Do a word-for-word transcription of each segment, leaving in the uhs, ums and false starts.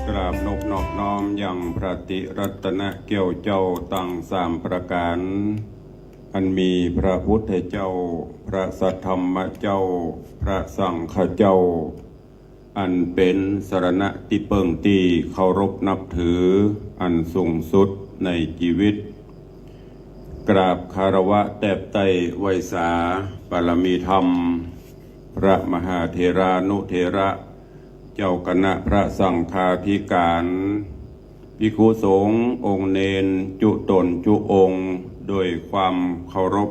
กราบนบนอบน้อมยังพระติรัตนแก้วเจ้าตังสามประก๋าน อันมีพระพุทธเจ้า พระสัทธรรมเจ้า พระสังฆเจ้า อันเป๋นสรณะตี้เปิ้งตี้เคารพนับถืออันสูงสุดในจีวิต กราบคารวะแตบไต้ไหว้สาบารมีธรรม พระมหาเถรานุเถระ เจ้าคณะพระสังฆาธิก๋าน ภิกขุสงฆ์องค์เณรจุ๊ต๋นจุ๊องค์ โดยความเคารพ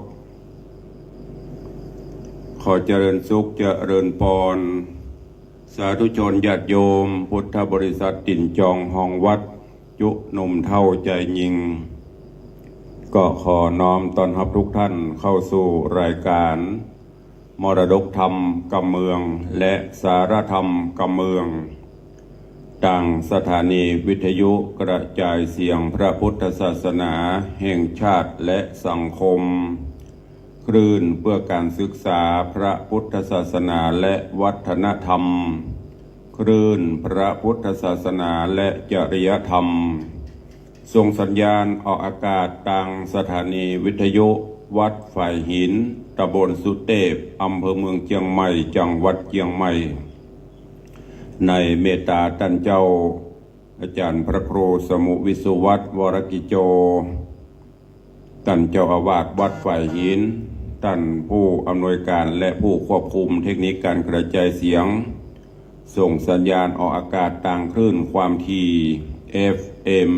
ขอเจริญสุขเจริญปอน สาธุชนญาติโยมพุทธบริษัทตี๋นจองฮองวัด จุ๊หนุ่มเฒ่าจายญิง ก็ขอน้อมต้อนฮับทุกท่านเข้าสู่รายการ มรดกธรรมกำเมือง และสารธรรมกำเมือง ตางสถานีวิทยุกระจายเสียงพระพุทธศาสนาแห่งชาติและสังคม คลื่นเพื่อการศึกษาพระพุทธศาสนาและวัฒนธรรม คลื่นพระพุทธศาสนาและจริยธรรม ส่งสัญญาณออกอากาศตางสถานีวิทยุวัดฝายหิน ตำบลสุเตพ อำเภอเมืองเจียงใหม่ จังหวัดเจียงใหม่ ในเมตตาต้านเจ้า อาจ๋ารย์พระครูสมุห์ วิสุวัฒน์ วรกิจโจ ต้านเจ้าอาวาสวัดฝายหิน ต้านผู้อำนวยการและผู้ควบคุมเทคนิคการกระจายเสียง ส่งสัญญาณออกอากาศตางคลื่นความถี่ เอฟเอ็ม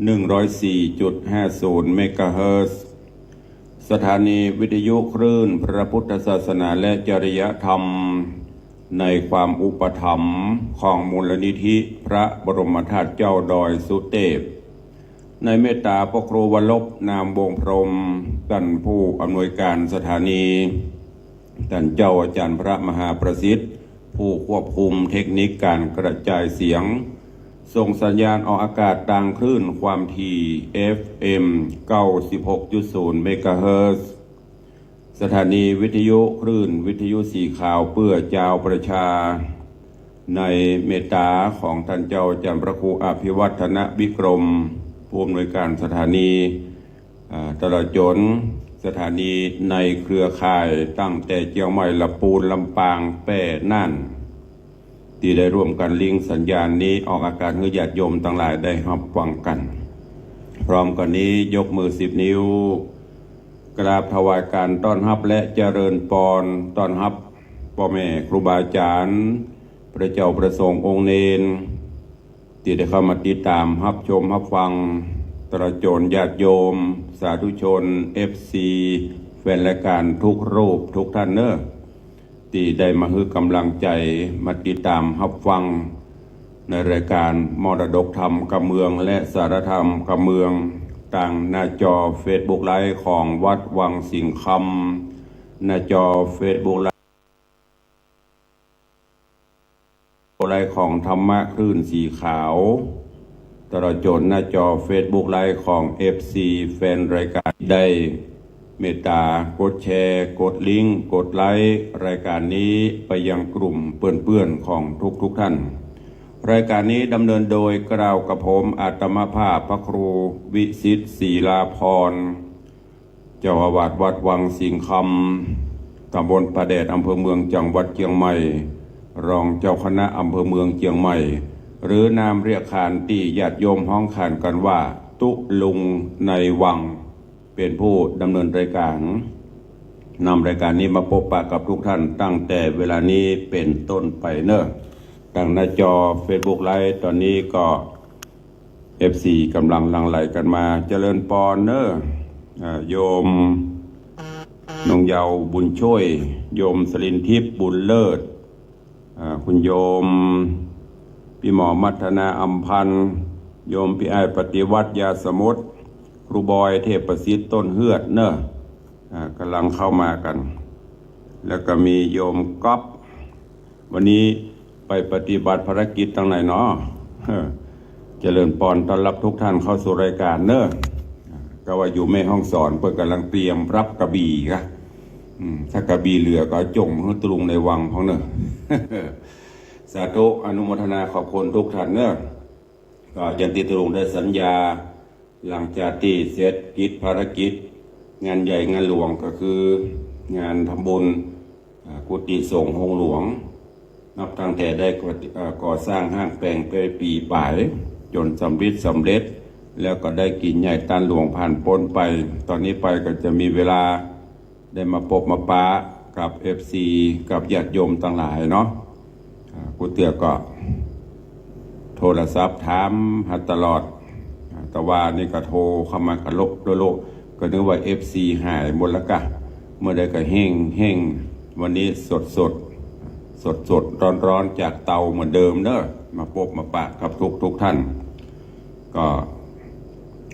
หนึ่งร้อยสี่จุดห้าศูนย์ เมกะเฮิรตซ์ สถานีวิทยุคลื่นพระพุทธศาสนาและจริยธรรม ในความอุปถัมภ์ของมูลนิธิพระบรมธาตุเจ้าดอยสุเตพ ในเมตตาพระครูวรรบ นามวงศ์พรหม ต้านผู้อำนวยการสถานี ต้านเจ้าอาจ๋ารย์พระมหาประสิทธิ์ ผู้ควบคุมเทคนิคการกระจายเสียง ส่งสัญญาณออกอากาศตางคลื่นความถี่ เอฟเอ็ม เก้าสิบหกจุดศูนย์ เมกะเฮิรตซ์ สถานีวิทยุคลื่นวิทยุสีขาวเปื้อจาวประชา ในเมตตาของต้านเจ้าอาจ๋ารย์พระครูอภิวัฒนวิกรม ผู้อำนวยการสถานี อ่า ตลอดจ๋นสถานีในเครือข่ายตั้งแต่เจียงใหม่ ละปูน ลำปาง แป้ น่าน ตี้ได้ร่วมกั๋นลิงก์สัญญาณนี้ออกอากาศหื้อญาติโยมตังหลายได้ฮับฟังกั๋น พร้อมกั๋นนี้ยกมือสิบนิ้ว กราบถวายก๋านต้อนฮับและเจริญปอน ต้อนฮับป้อแม่ครูบาอาจ๋ารย์ พระเจ้าพระสงฆ์องค์เณร ตี้ได้เข้ามาติดต๋ามฮับชมฮับฟัง ตลอดจ๋นญาติโยม สาธุชน เอฟซี แฟนรายก๋านทุกรูปทุกท่านเน่อ ตี้ได้มาหื้อก๋ำลังใจ๋ มาติดต๋ามฮับฟัง ในรายก๋านมรดกธรรมกำเมือง และสารธรรมกำเมือง ตางหน้าจอเฟซบุ๊กไลฟ์ของวัดวังสิงห์คำ หน้าจอเฟซบุ๊กไลฟ์ ไลฟ์ของธรรมะคลื่นสีขาว ตลอดจ๋นหน้าจอเฟซบุ๊กไลฟ์ของ เอฟซี แฟนรายก๋าน ได้เมตตากดแชร์ กดลิงก์ กดไลค์ รายก๋านนี้ไปยังกลุ่มเปื้อนๆ ของทุกๆ ท่าน รายก๋านนี้ดำเนินโดยกล่าวกับผมอาตมาภาพพระครูวิสิทธิ์ ศิลาภรณ์ เจ้าอาวาสวัดวังสิงห์คำ ตำบลป่าแดด อำเภอเมือง จังหวัดเจียงใหม่ รองเจ้าคณะอำเภอเมืองเจียงใหม่ หรือนามเรียกขานตี้ญาติโยมฮ้องขานกั๋นว่า ตุ๊ลุงในวัง เป๋นผู้ดำเนินรายก๋าน นำรายก๋านนี้มาปะปะกับทุกท่าน ตั้งแต่เวลานี้เป๋นต้นไปเน่อ ตางหน้าจอเฟซบุ๊กไลฟ์ ต๋อนนี้ก็ เอฟซี ก๋ำลังหลั่งไหลกั๋นมา เจริญปอนเน่อ อ่า โยมนงเยาว์ บุญช่วย โยมสลินทิพย์ บุญเลิศ อ่า คุณโยม ปี้หมอมัทนา อำพันธ์ โยมปี้อ้ายปฏิวัติ ยาสมุทร ครูบอย เทพประสิทธิ์ ต้นเฮือดเน่อ อ่า ก๋ำลังเข้ามากั๋น แล้วก็มีโยมก๊อฟ วันนี้ไปปฏิบัติภารกิจตางไหนเนาะ เออ เจริญปอนต้อนฮับทุกท่านเข้าสู่รายก๋านเน่อ ก็ว่าอยู่แม่ฮ่องสอน เปิ้นก๋ำลังเตรียมฮับกระบี่กะ อืม ถ้ากระบี่เหลือก็จ๋งหื้อตุ๊ลุงในวังพ่องเน่อ สาธุ อนุโมทนาขอบคุณทุกท่านเน่อ ก็อย่างตี้ตุ๊ลุงได้สัญญา หลังจากตี้เสร็จกิจภารกิจ งานใหญ่งานหลวงก็คืองานทำบุญ อ่า กุฏิสงฆ์โฮงหลวง นับตั้งแต่ได้ก่อ เอ่อ ก่อสร้างห้างแปลงไปปี๋ป๋าย จ๋นสำริดสำเร็จ แล้วก็ได้กิ๋นใหญ่ตานหลวงผ่านป๊นไป ตอนนี้ไปก็จะมีเวลา ได้มาปบมาปะกับเอฟซี กับญาติโยมตังหลายเนาะ อ่า กู้เตื้อก็โทรศัพท์ถามหาตลอด อ่า แต่ว่านี่ก็โทรเข้ามากะลบโลโล ก็นึกว่าเอฟซีหายหมดแล้วกะ เมื่อใดก็เฮ่งเฮ่ง วันนี้สดสด สดสดร้อนร้อนๆ จากเตาเหมือนเดิมเด้อ มาปบมาปะกับทุกทุกท่าน ก็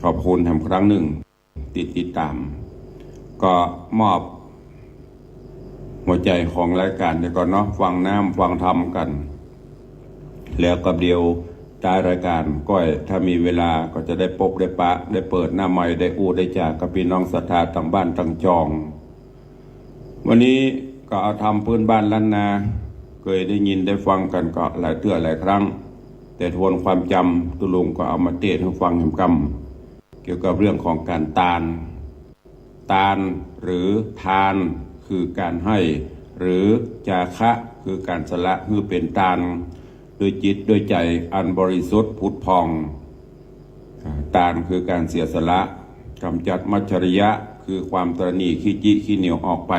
ขอบคุณแถมครั้งหนึ่ง ติด ติดต๋าม ก็มอบหัวใจ๋ของรายก๋านเดี๋ยวก่อนเนาะ ฟังน้ำฟังธรรมกั๋น แล้วก็เดี๋ยวท้ายรายก๋านก้อย ถ้ามีเวลาก็จะได้ปบได้ปะ ได้เปิดหน้าไมค์ ได้อู้ได้จ๋ากับปี้น้องศรัทธาตังบ้านตังจอง วันนี้ก็เอาธรรมปื๊นบ้านล้านนา เกยได้ยินได้ฟังกั๋นก็หลายเตื้อหลายครั้ง แต่ทวนความจ๋ำ ตุ๊ลุงก็เอามาเตสน์หื้อฟังแหมกำ เกี่ยวกับเรื่องของก๋านตาน ตานหรือทานคือก๋านหื้อ หรือจาคะคือก๋านสละหื้อเป๋นตาน ด้วยจิตด้วยใจ๋อันบริสุทธิ์ผุดผ่อง อ่า ตานคือก๋านเสียสละ ก๋ำจัดมัจฉริยะคือความตระหนี่ขี้จี้ขี้เหนียวออกไป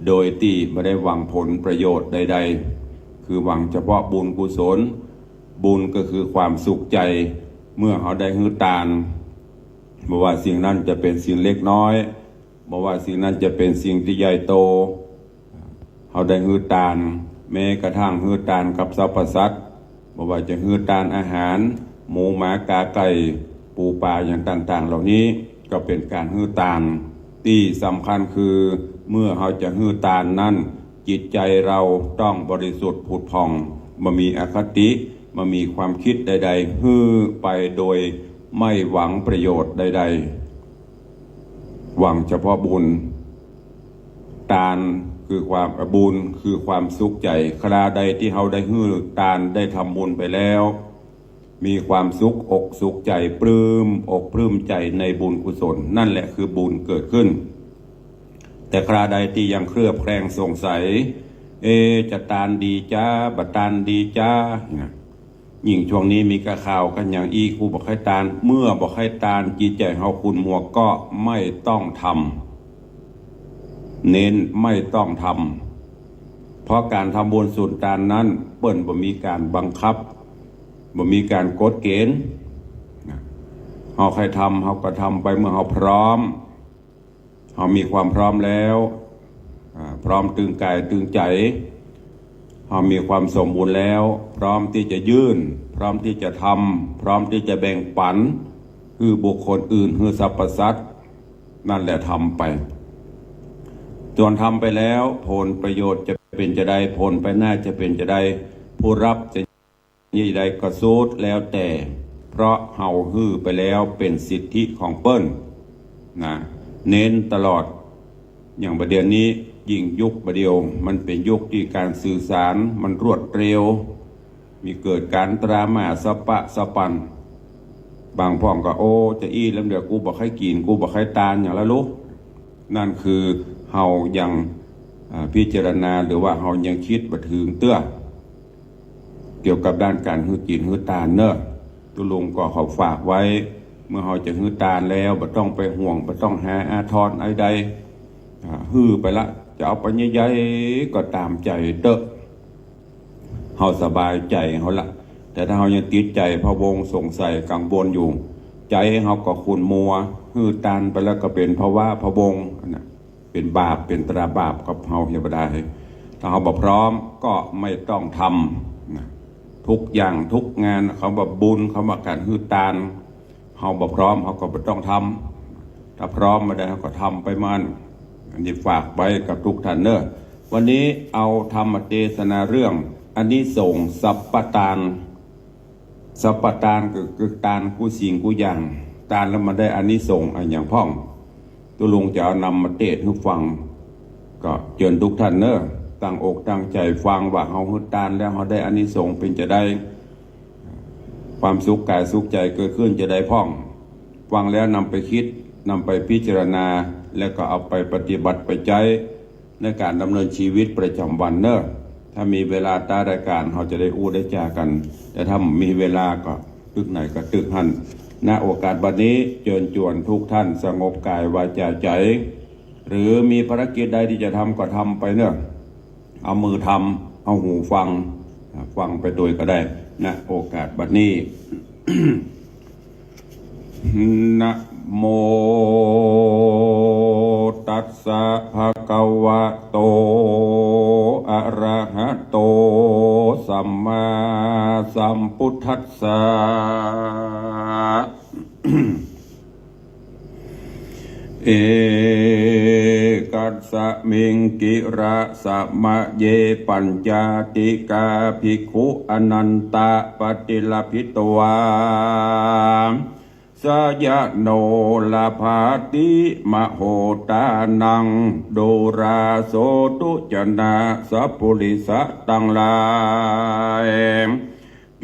โดยตี้บ่ได้หวังผลประโยชน์ใดๆ คือหวังเฉพาะบุญกุศล บุญก็คือความสุขใจ๋ เมื่อเฮาได้หื้อตาน บ่ว่าสิ่งนั้นจะเป๋นสิ่งเล็กน้อย บ่ว่าสิ่งนั้นจะเป๋นสิ่งตี้ใหญ่โต เฮาได้หื้อตาน แม้กระทั่งหื้อตานกับสรรพสัตว์ บ่ว่าจะหื้อตานอาหาร หมูหมากาไก่ ปูปลาอย่างต่างๆ เหล่านี้ ก็เป๋นก๋านหื้อตาน ตี้สำคัญคือ เมื่อเฮาจะหื้อตานนั้น จิตใจ๋เฮาต้องบริสุทธิ์ผุดผ่อง บ่มีอคติ บ่มีความกึ๊ดใดๆ หื้อไปโดยไม่หวังประโยชน์ใดๆ หวังเฉพาะบุญ ตานคือความ บุญคือความสุขใจ๋ คราใดตี้เฮาได้หื้อตาน ได้ทำบุญไปแล้ว มีความสุขอกสุขใจ๋ ปลื้มอกปลื้มใจ๋ในบุญกุศล นั่นแหละคือบุญเกิดขึ้น แต่คราใดตี้ยังเคลือบแคลงสงสัย เอ๊ะ จะตานดีจ๊า บ่ตานดีจ๊า เนี่ย ยิ่งช่วงนี้มีกะข่าวกั๋นอย่างอี้ กูบ่ใค่ตาน เมื่อบ่ใค่ตาน จิตใจ๋เฮาขุ่นมัวก็ไม่ต้องทำ เน้นไม่ต้องทำ เพราะก๋านทำบุญสุนตานนั้น เปิ้นบ่มีก๋านบังคับ บ่มีก๋านกฎเกณฑ์ เฮาใค่ทำ เฮาก็ทำไปเมื่อเฮาพร้อม เฮามีความพร้อมแล้ว อ่า พร้อมตึงก๋ายตึงใจ๋ เฮามีความสมบูรณ์แล้ว พร้อมตี้จะยื่น พร้อมตี้จะทำ พร้อมตี้จะแบ่งปั๋น หื้อบุคคลอื่น หื้อสรรพสัตว์ นั่นแหละทำไป ส่วนทำไปแล้ว ผลประโยชน์จะเป๋นจาใด ผลไปหน้าจะเป๋นจาใด ผู้รับจะ นี่ใดก็สุดแล้วแต่ เพราะเฮาหื้อไปแล้วเป๋นสิทธิของเปิ้นนะ เน้นตลอด อย่างบ่าเดี่ยวนี้ ยิ่งยุคบ่าเดี่ยว มันเป๋นยุคตี้ก๋านสื่อสารมันรวดเร็ว มีเกิดก๋านดราม่าสะปะสะปัน บางพ่องก็ โอ้ จะอี้แล้วเดี๋ยวกูบ่ใค่กิ๋น กูบ่ใค่ตานอย่างละลุก นั่นคือเฮายัง อ่า พิจารณา หรือว่าเฮายังกึ๊ดบ่เถิงเตื้อ เกี่ยวกับด้านก๋านหื้อกิ๋นหื้อตานเนาะ ตุ๊ลุงก็ขอฝากไว้ เมื่อเฮาจะหื้อตานแล้ว บ่ต้องไปห่วง บ่ต้องหาอาทรอันใด อ่า หื้อไปละ จะเอาไปใหญ่ๆ ก็ต๋ามใจ๋เต๊อะ เฮาสบายใจ๋เฮาละ แต่ถ้าเฮายังติดใจ๋พะวง สงสัยกังวลอยู่ ใจ๋เฮาก็ขุ่นมัว หื้อตานไปแล้วก็เป๋นผวาพะวง อันนั้นเป๋นบาป เป๋นตราบาปกับเฮาเหียบ่ดาย ถ้าเฮาบ่พร้อมก็ไม่ต้องทำนะ ทุกอย่างทุกงาน คำว่าบุญ คำว่าก๋านหื้อตาน เฮาบ่พร้อม เฮาก็บ่ต้องทำ ถ้าพร้อมเมื่อใด เฮาก็ทำไปมัน อันนี้ฝากไว้กับทุกท่านเนาะ วันนี้เอาธรรมเตสนาเรื่อง อานิสงส์สัพพะตาน สัพพะตานก็คือตานกู้สิ่งกู้อย่าง ตานแล้วมันได้อานิสงส์อะหยังพ่อง ตุ๊ลุงจะเอานำมาเตสน์หื้อฟัง ก็เจิญทุกท่านเนาะ ตั้งอกตั้งใจ๋ฟังว่าเฮาหื้อตานแล้วเฮาได้อานิสงส์เป๋นจาใด ความสุขก๋ายสุขใจ๋เกิดขึ้นจะได้พ่อง ฟังแล้วนำไปกึ๊ด นำไปพิจารณา แล้วก็เอาไปปฏิบัติไปใจ๊ในก๋านดำเนินชีวิตประจ๋ำวันเน่อ ถ้ามีเวลาต๋าได้ก๋านเฮาจะได้อู้ได้จ๋ากั๋น แต่ถ้าบ่มีเวลาก็ตึกไหนก็ตึกหั้น ณ โอกาสบัดนี้เจิญจวนทุกท่านสงบก๋ายวาจ๋าใจ๋ หรือมีภารกิจใดตี้จะทำก็ทำไปเน่อ เอามือทำ เอาหูฟัง ฟังไปตวยก็ได้ ณ โอกาสบัดนี้ นะโมตัสสะ ภะคะวะโต อะระหะโต สัมมาสัมพุทธัสสะ เอกัสสะมิงกิระสะมะเย ปัญจาติกาภิกขุ อนันตะปะติระภิตวา สะยะโน ละภาติ มะโหตานัง ดูราโสตุ จะนะสะปุริสะตังหลาย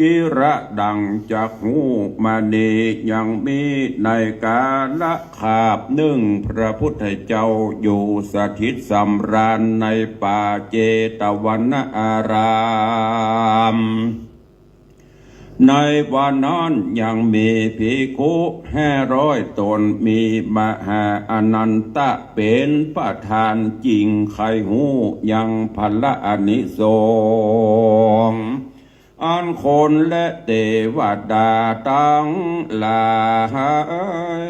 กิระดังจักขุมะนี ยังมีในกาละคาบนึ่ง พระพุทธเจ้าอยู่สถิตสำราญในป่าเจตวนาราม ในวันนั้นยังมีภิกขุห้าร้อยต๋น มีมหาอนันตะเป๋นประธาน จึงใค่ฮู้ยังผละอานิสงส์ อันคนและเตวดาตังหลาย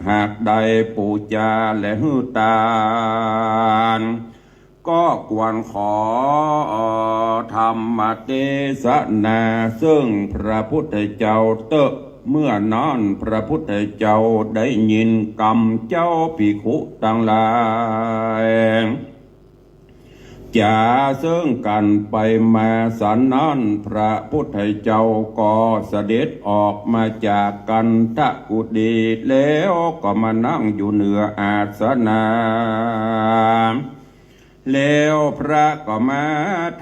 หากได้ปู๋จาและหื้อตาน ก็ควรขอธรรมเตสนา เซิ่งพระพุทธเจ้าเต๊อะ เมื่อนั้นพระพุทธเจ้าได้ยินกำเจ้าภิกขุตังหลาย จาเซิ่งกั๋นไปมาสันนั้น พระพุทธเจ้าก็เสด็จออกมาจากคันธกุฏี แล้วก็มานั่งอยู่เหนืออาสนะ แล้วพระก็มา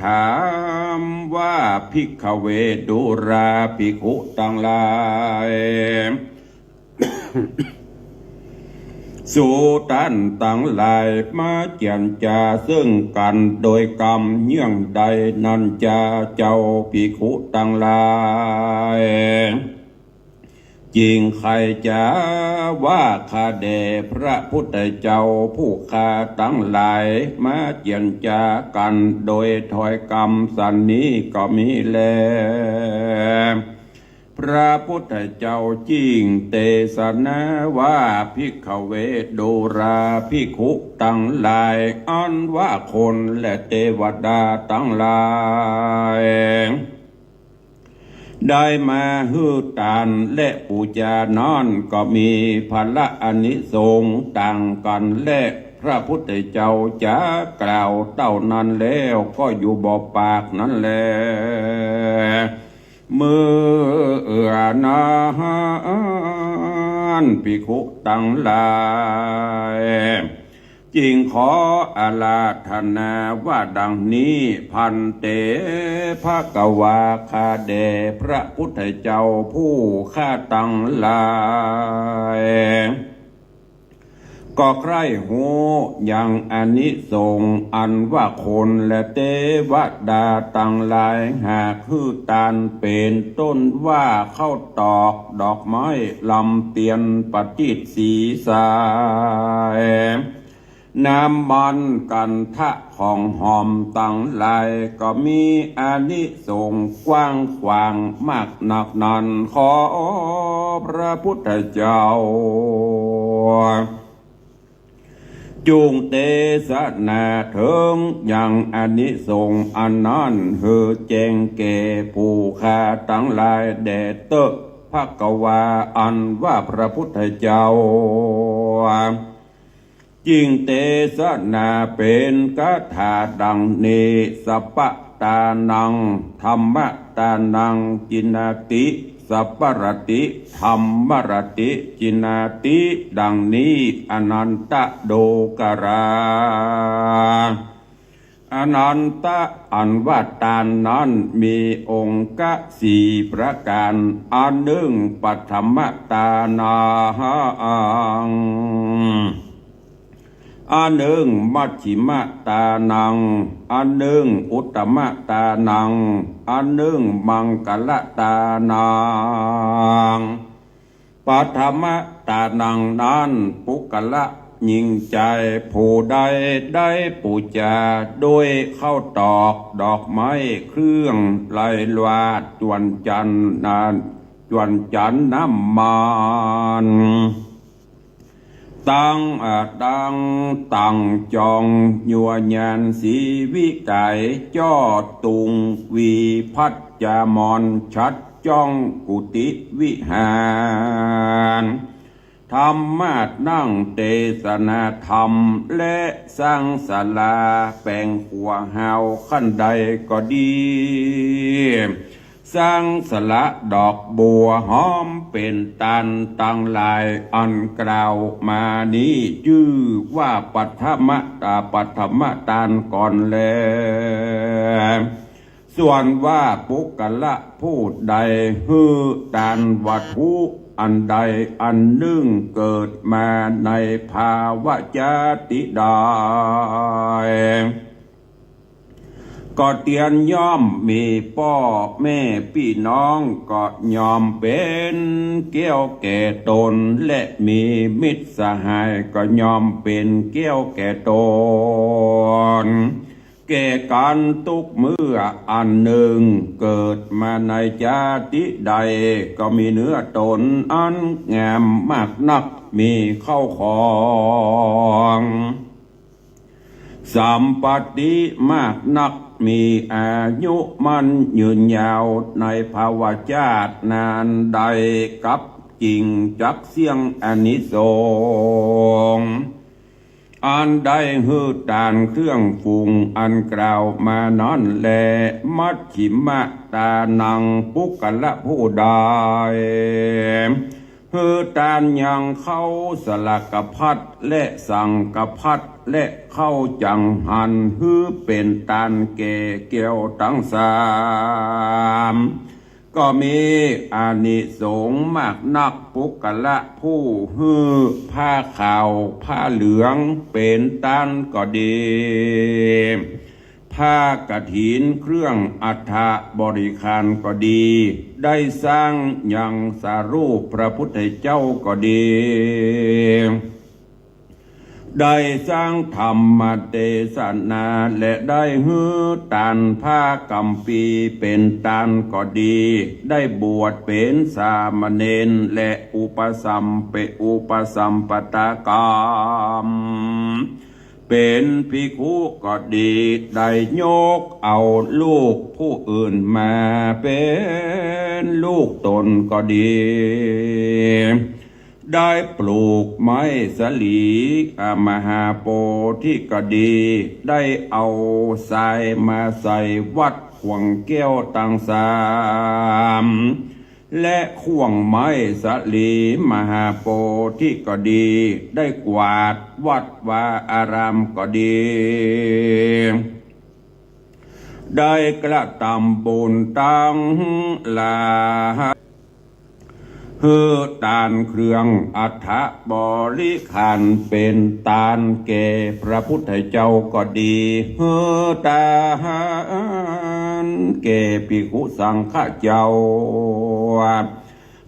ถามว่า ภิกขเว ดูราภิกขุตังหลาย สูต้านตังหลายมาเจียรจาเซิ่งกั๋นโดยกำเยี่ยงใดนั้นจา เจ้าภิกขุตังหลาย จึงใค่จะว่า ข้าแด่พระพุทธเจ้า ผู้ข้าตังหลายมาเจียรจากั๋นโดยถ้อยกำสันนี้ก็มีแล พระพุทธเจ้าจึงเตสนาว่า ภิกขเว ดูราภิกขุตังหลาย อันว่าคนและเตวดาตังหลาย ได้มาหื้อตานและปู๋จานั้นก็มีผละอานิสงส์ต่างกั๋นแล พระพุทธเจ้าจะกล่าวเต้านั้นแล้วก็อยู่บ่ปากนั้นแล เมื่อนั้นภิกขุตังหลาย จึงขออาราธนาว่าดังนี้ ภันเต ภะคะวา ข้าแด่พระพุทธเจ้าผู้ข้าตังหลาย ก็ใคร่ฮู้ยังอานิสงส์อันว่าคนและเตวดาตังหลาย หากหื้อตานเป๋นต้นว่าข้าวตอก ดอกไม้ลำเตียน ประทีปสีสาย น้ำมันต์ คันธะของหอมตังหลาย ก็มีอานิสงส์กว้างขวางมากนักนั้น ขอพระพุทธเจ้า จุ่งเตสนาเถิงยังอานิสงส์อันนั้นหื้อแจ้งแก่ผู้ข้าตังหลายแด่เต๊อะ ภะคะวา อันว่าพระพุทธเจ้า จึงเตสนาเป๋นคาถาดังนี้ สัพพะตานัง ธัมมะตานัง จินนาติ สัพพะรติ ธัมมะรติ จินนาติ ดังนี้ อนันตะโดกะรา อนันตะ อันว่าตานนั้นมีองค์สี่ประก๋าน อันนึ่ง ปัทมะตานัง อันนึ่ง มัชฌิมะตานัง อันนึ่ง อุตตมะตานัง อันนึ่ง มังคละตานัง ปัทมะตานังนั้น ปุคคละญิงจายผู้ใดได้ปู๋จาด้วยข้าวตอก ดอกไม้ เครื่องไหว้ จวนจันทร์นั้น จวนจันทร์น้ำมัน ตัง อ่า ตัง ตังจองยัวญาณสีวิไก จ้อตุงวีพัจจามร ฉัตรจ้องกุฏิวิหาร ธรรมาสน์นั่งเตสนาธรรม และสร้างศาลาแปงขัวฮาวขั้นใดก็ดี สร้างสละดอกบัวหอมเป๋นตานตังหลายอันกล่าวมานี้ จื้อว่าปัทมะ อ่า ปัทมะตานก่อนแล ส่วนว่าปุคคละผู้ใดหื้อตานวัตถุอันใดอันนึ่งเกิดมาในภาวะจาติใด ก็เตียนย่อมมีป้อแม่ปี้น้องก็ยอมเป๋นแก้วแก่ต๋น และมีมิตรสหายก็ยอมเป๋นแก้วแก่ต๋น แก่กั๋นตุ๊กเมื่ออันนึ่ง เกิดมาในจาติใดก็มีเนื้อต๋นอันงามมากนัก มีเข้าของ สัมปัตติมากนัก มีอายุมั่นยืนยาวในภาวะจาตินานใด กับจิ่งจักเสี้ยงอานิสงส์ อันได้หื้อตานเครื่องฝูงอันกล่าวมานั้นแล มัชฌิมะตานัง ปุคคละผู้ใด หื้อตานยังข้าวสลากภัตตร์ และสังฆภัตตร์ และข้าวจังหัน หื้อเป๋นตานแก่แก้วตังสาม ก็มีอานิสงส์มากนัก ปุคคละผู้หื้อผ้าขาวผ้าเหลืองเป๋นตานก็ดี ผ้ากฐินเครื่องอัฐบริขารก็ดี ได้สร้างยังสารูปพระพุทธเจ้าก็ดี ได้สร้างธรรมเตสนา และได้หื้อตานผ้ากัมภีร์เป๋นตานก็ดี ได้บวชเป๋นสามเณร และอุปสัมเป อุปสัมปทากรรม เป๋นภิกขุก็ดี ได้ยกเอาลูกผู้อื่นมาเป๋นลูกต๋นก็ดี ได้ปลูกไม้สาลี อ่า มหาโพธิก็ดี ได้เอาทรายมาใส่วัตรข่วงแก้วตังสาม และข่วงไม้สาลีมหาโพธิก็ดี ได้กวาดวัดวาอารามก็ดี ได้กระตำบุญตังหลาย หื้อตานเครื่องอัฐบริขารเป๋นตานแก่พระพุทธเจ้าก็ดี หื้อตานแก่ภิกขุสังฆเจ้า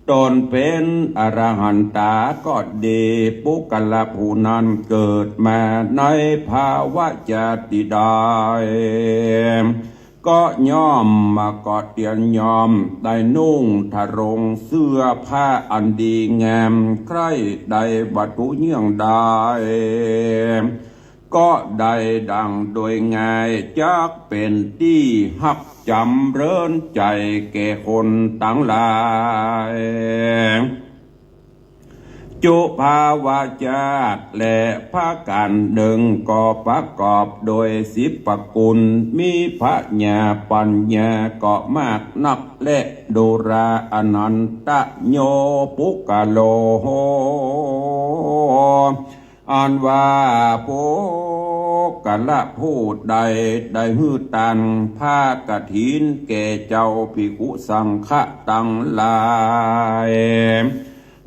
ต๋นเป๋นอรหันตาก็ดี ปุคคละผู้นั้นเกิดมาในภาวะจาติใด ก็ย่อมมาก็เตียนย่อมได้นุ่งทรงเสื้อผ้าอันดีงาม ใคร่ได้วัตถุเยื่องใด ก็ได้ดังโดยง่าย จักเป๋นตี้ฮักจ๋ำเริญใจ๋แก่คนตังหลาย จุภาวาจาติและประก๋านนึ่งก็ประกอบโดยสิบประกุล มีผญาปัญญาก็มากนัก และดูราอนันตะโยปุคคโล อันว่าปุค ละผู้ใดได้หื้อตานผ้ากฐินแก่เจ้าภิกขุสังฆะตังหลาย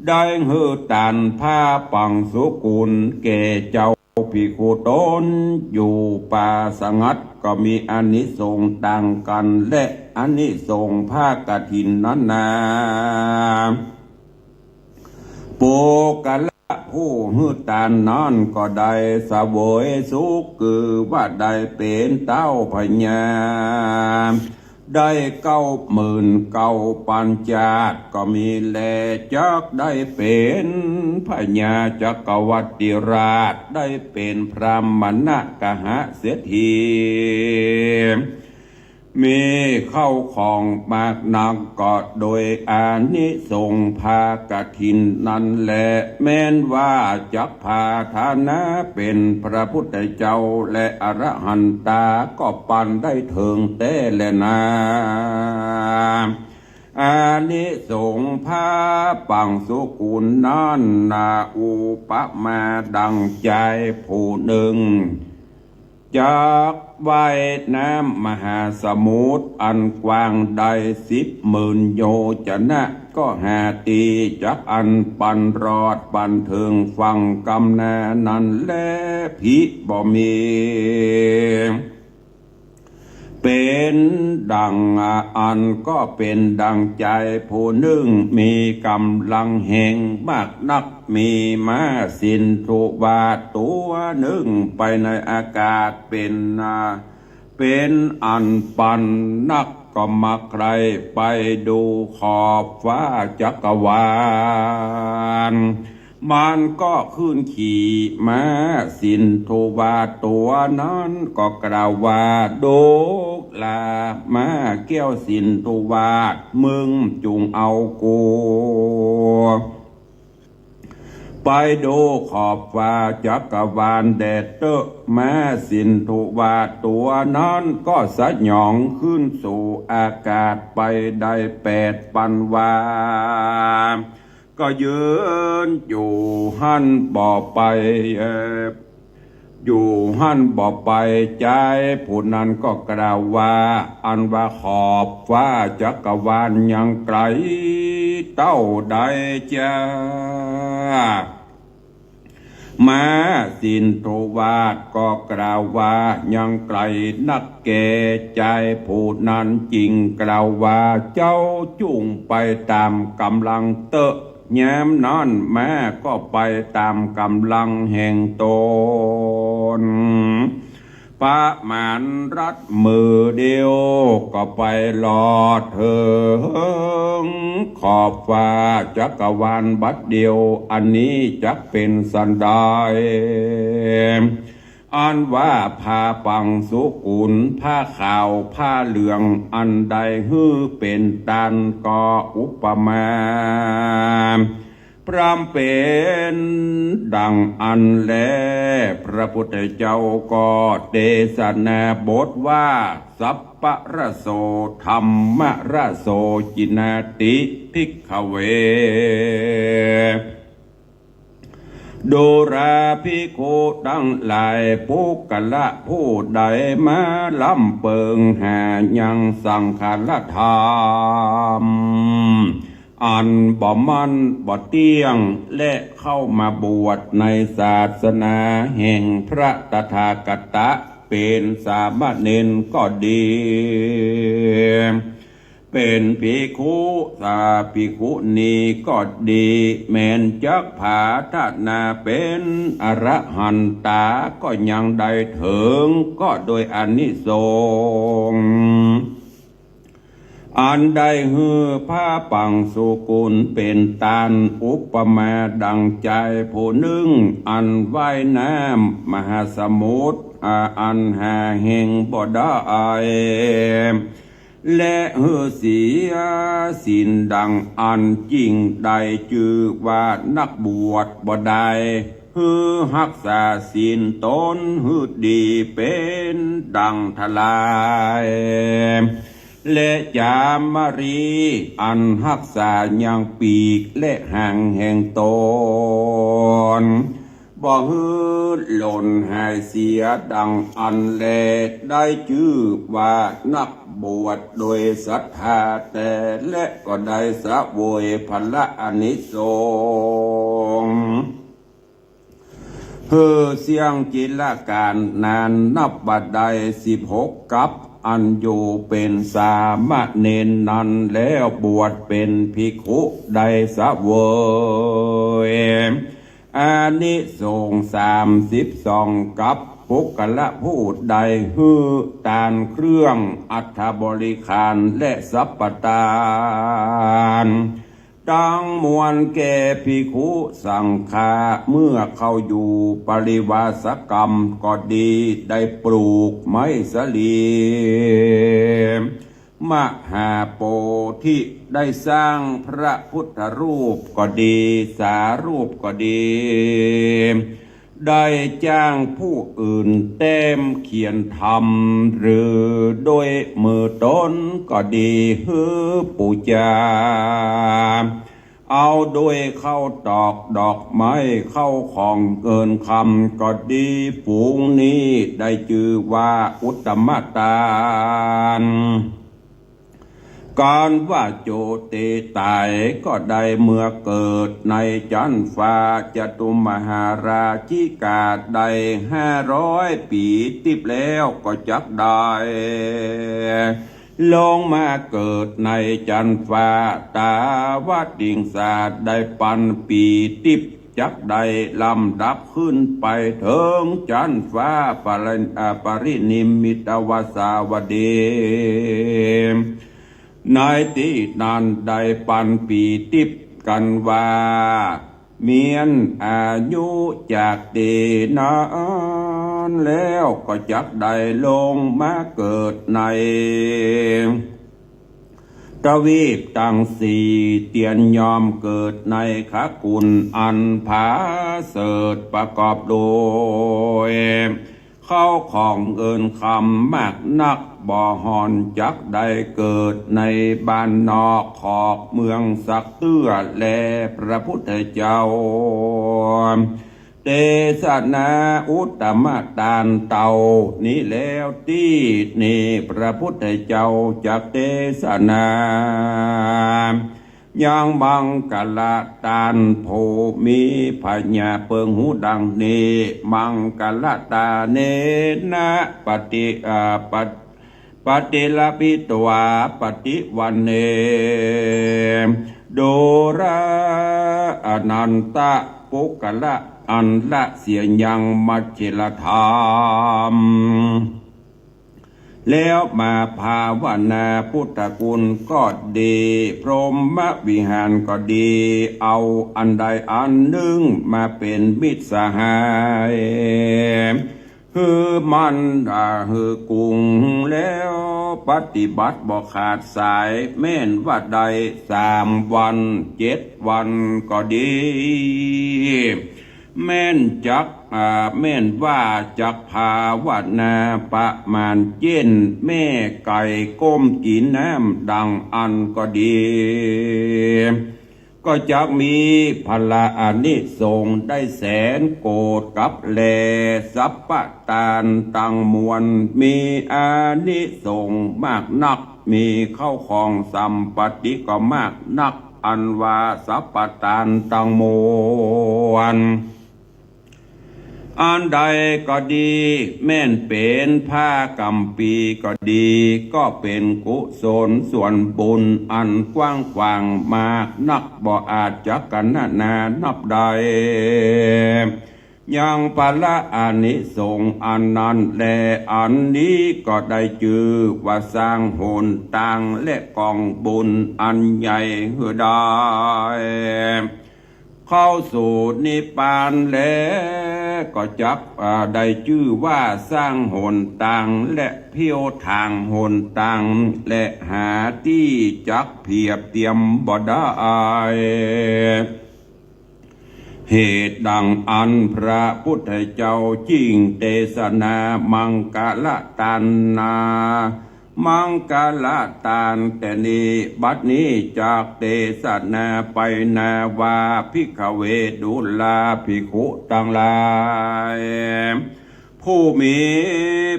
ได้หื้อตานผ้าปังสุกุลแก่เจ้าภิกขุต๋นอยู่ป่าสงัด ก็มีอานิสงส์ต่างกั๋น และอานิสงส์ผ้ากฐินนั้นนา ปุคคละผู้หื้อตานนั้นก็ได้เสวยสุข คือว่าได้เป๋นเต๊าพญา ได้เก้าหมื่นเก้าปันจาติก็มีแล จักได้เป๋นพญาจักรวรรดิราช ได้เป๋นพราหมณกหเศรษฐี มีข้าวของมากนัก ก็โดยอานิสงส์ผ้ากฐินนั้นแล แม้นว่าจักผาฐานะเป๋นพระพุทธเจ้าและอรหันตา ก็ปานได้เถิงแต๊แลนา อานิสงส์ผ้าปังสุกุลนั้นนา อุปมาดังจายผู้นึ่ง จักว่ายน้ำมหาสมุทรอันกว้างได้สิบหมื่นโยจนะ ก็หาตี้จักอั้นปานรอดปานเถิงฝั่งกำนานั้นแล ผิบ่มี เป๋นดังอั้นก็เป๋นดังจายผู้นึ่ง มีก๋ำลังแฮงมากนัก มีม้าสินธุวาตัวนึ่งไปในอากาศเป๋นนา เป๋นอันปันนัก ก็มาใคร่ไปดูขอบฟ้าจักรวาล มันก็ขึ้นขี่ม้าสินธุวาตัวนั้นก็กล่าวว่า ดูกราม้าแก้วสินธุวา มึงจุ่งเอากู ไปดูขอบฟ้าจักรวาลแด่เต๊อะ ม้าสินธุวาตัวนั้นก็สยองขึ้นสู่อากาศไปได้แปดปันวา ก็ยืนอยู่หั้นบ่ไป เอ่อ อยู่หั้นบ่ไป จายผู้นั้นก็กล่าวว่า อันว่าขอบฟ้าจักรวาลยังไก๋เต้าใดจา ม้าสินธุวาก็กล่าวว่ายังไก๋นักแก่ จายผู้นั้นจึงกล่าวว่า เจ้าจุ่งไปต๋ามก๋ำลังเต๊อะ ยามนั้นม้าก็ไปต๋ามก๋ำลังแห่งต๋น ประมาณรัดมือเดียวก็ไปลอดเถิงขอบฟ้าจักรวาลบัดเดียว อันนี้จักเป๋นสันใด อันว่าผ้าปังสุกุล ผ้าขาว ผ้าเหลือง อันได้หื้อเป๋นตานก็อุปมา พร่ำเป๋นดังอั้นแล พระพุทธเจ้าก็เตสนาบทว่า สัปปะระโส ธัมมะระโส จินาติ ภิกขเว ดูราภิกขุตังหลาย ปุคคละผู้ใดมาลำเปิงหายังสังฆารธรรม อันบ่มั่นบ่เตี้ยง และเข้ามาบวชในศาสนาแห่งพระตถาคตะ เป๋นสามเณรก็ดี เป๋นภิกขุสาภิกขุณีก็ดี แม้นจักผาฐานะเป๋นอรหันตาก็ยังได้เถิง ก็โดยอานิสงส์ อันได้หื้อผ้าปังสุกุลเป๋นตาน อุปมาดังจายผู้นึ่ง อันว่ายน้ำมหาสมุทร อ่า อันหาแห่งบ่ได้ และหื้อเสียศีลดังอั้น จึงได้จื้อว่านักบวชบ่ได้ หื้อฮักษาศีลต๋นหื้อดีเป๋นดั่งทลาย และจามรี อันฮักษายังปีกและหางแห่งต๋น บ่หื้อหล่นหายเสียดังอั้นแล ได้จื้อว่านักบวชโดยศรัทธาแต๊ และก็ได้เสวยผละอานิสงส์ หื้อเสี้ยงจิรกาลนานนับบ่ได้สิบหกกัป อันอยู่เป๋นสามเณรนั้นแล้วบวชเป๋นภิกขุได้เสวย อานิสงส์สามสิบสองกัป ปุคคละผู้ใดหื้อตานเครื่องอัฐบริขารและสัพพตาน ตังมวลแก่ภิกขุสังฆะ เมื่อเข้าอยู่ปริวาสกรรมก็ดี ได้ปลูกไม้สาลี มหาโพธิ ได้สร้างพระพุทธรูปก็ดี สารูปก็ดี ได้จ้างผู้อื่นแต้มเขียนทำ หรือโดยมือตนก็ดี หื้อปู๋จา เอาโดยข้าวตอกดอกไม้ เข้าของเงินคำก็ดี ฝูงนี้ได้จื้อว่าอุตตมตาน ก๋านว่าโจติต๋ายก็ได้เมื่อเกิดในจั๊นฟ้า จตุมหาราชิกาได้ห้าร้อยปี๋ติ๊บแล้วก็จักได้ ลงมาเกิดในจั๊นฟ้าตาวติงสาได้ปันปี๋ติ๊บ จักได้ลำดับขึ้นไปเถิงจั๊นฟ้าปริ- อ่า ปรินิมมิตวสาวดี ในตี้นั้นได้ปันปี๋ติ๊บกั๋นว่า เมี้ยนอายุจากตี้นั้นแล้วก็จักได้ลงมาเกิดใน ทวีปตังสี่เตียน ย่อมเกิดในคกุลอันผาเสริฐประกอบโดย เข้าของเงินคำมากนัก บ่ห่อนจักได้เกิดในบ้านนอกขอบเมืองสักเตื้อแล พระพุทธเจ้า เตสนาอุตตมตานเต้านี้แล้ว ตี้นี้พระพุทธเจ้าจักเตสนา ยังมังคละตานผู้มีผญาเปิงหูดังนี้ มังคละตาเนนะปฏิ อ่า ปฏิ ปฏิลพิตวาปฏิวันเน ดูราอนันตะปุคคละ อันละเสียยังมัชฌิลธรรม แล้วมาภาวนาพุทธคุณก็ดี พรหมวิหารก็ดี เอาอันใดอันนึ่งมาเป๋นมิตรสหาย หื้อมั่น อ่า หื้อกุงแล้วปฏิบัติบ่ขาดสาย แม่นว่าได้สามวันเจ็ดวันก็ดี แม่นจัก อ่า แม่นว่าจักภาวนาประมาณเจ้นแม่ไก่ก้มกิ๋นน้ำดังอั้นก็ดี ก็จักมีผละอานิสงส์ได้แสนโกฏย์กัปแล สัพพตานตังมวลมีอานิสงส์มากนัก มีเข้าของสัมปติก็มากนัก อันว่าสัพพตานตังมวล อันใดก็ดี แม่นเป๋นผ้ากัมภีร์ก็ดี ก็เป๋นกุศลส่วนบุญอันกว้างขวางมากนัก บ่อาจจะกณนานับได้ ยังผละอานิสงส์อันนั้นแล อันนี้ก็ได้จื้อว่าสร้างหนตางและก๋องบุญอันใหญ่หื้อได้ เข้าสู่นิพพานแล ก็จัก อ่า ได้จื้อว่าสร้างหนตางและเผี้ยวตางหนตาง และหาตี้จักเผียบเตียมบ่ได้ เหตุดังอั้นพระพุทธเจ้าจึงเตสนามังคละตานนา ม มังคละตาน แต่นี้บัดนี้จักเตสนาไปนาว่า ภิกขเว ดูราภิกขุตังหลาย ผู้มี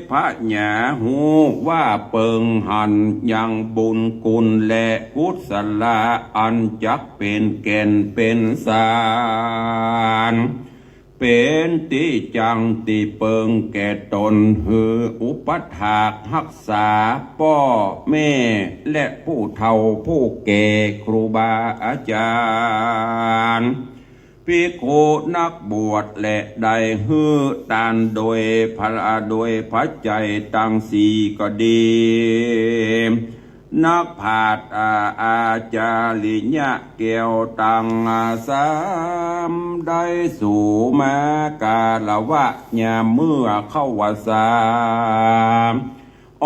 ผญาฮู้ว่าเปิงหันยังบุญคุณและกุศละอันจักเป๋นแก่นเป๋นสาร เป๋นตี้จั้งตี้เปิงแก่ต๋น หื้ออุปัฏฐากฮักษาป้อแม่และผู้เฒ่าผู้แก่ครูบาอาจารย์ ภิกขุนักบวช และได้หื้อตานโดยพละ โดยปัจจัยตังสี่ก็ดี นักปราชญ์อา อาจาริยะแก้วตังสาม ได้สูงมากราบไหว้ยามเมื่อเข้าวรรษา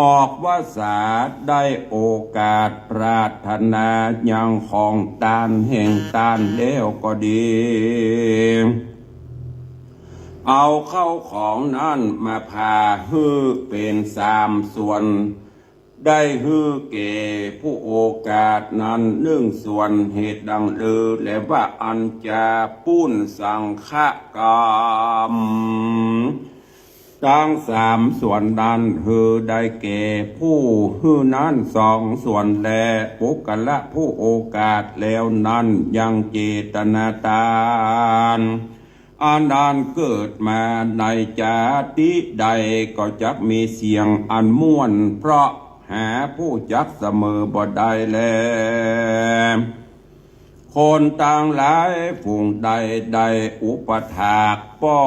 ออกวรรษาได้โอกาสปรารถนายังของตานแห่งตานแล้วก็ดี เอาเข้าของนั้นมาผ่าหื้อเป๋นสามส่วน ได้หื้อแก่ผู้โอกาสนั้นหนึ่งส่วน เหตุดังลือ และว่าอันจะปู้นสังฆกรรมตังสามส่วนนั้น หื้อได้แก่ผู้หื้อนั้นสองส่วนแล ปุคคละผู้โอกาสแล้วนั้นยังเจตนาตาน อันอันเกิดมาในจาติใดก็จักมีเสียงอันม่วน เพราะหาผู้จักเสมอบ่ได้แล คนตังหลายฝูงใดได้อุปัฏฐากป้อ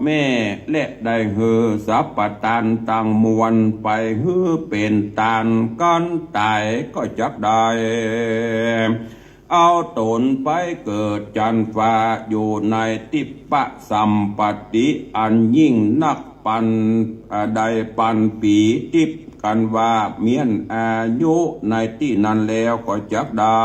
แม่ และได้หื้อสัพพตานตังมวลไปหื้อเป๋นตานกั๋นต๋ายก็จักได้ เอาต๋นไปเกิดจันฟ้าอยู่ในทิพพสัมปติอันยิ่งนักปัน อ่า ได้ปันปี๋ ติ๊บกั๋นว่าเมี้ยนอายุในตี้นั้นแล้วก็จักได้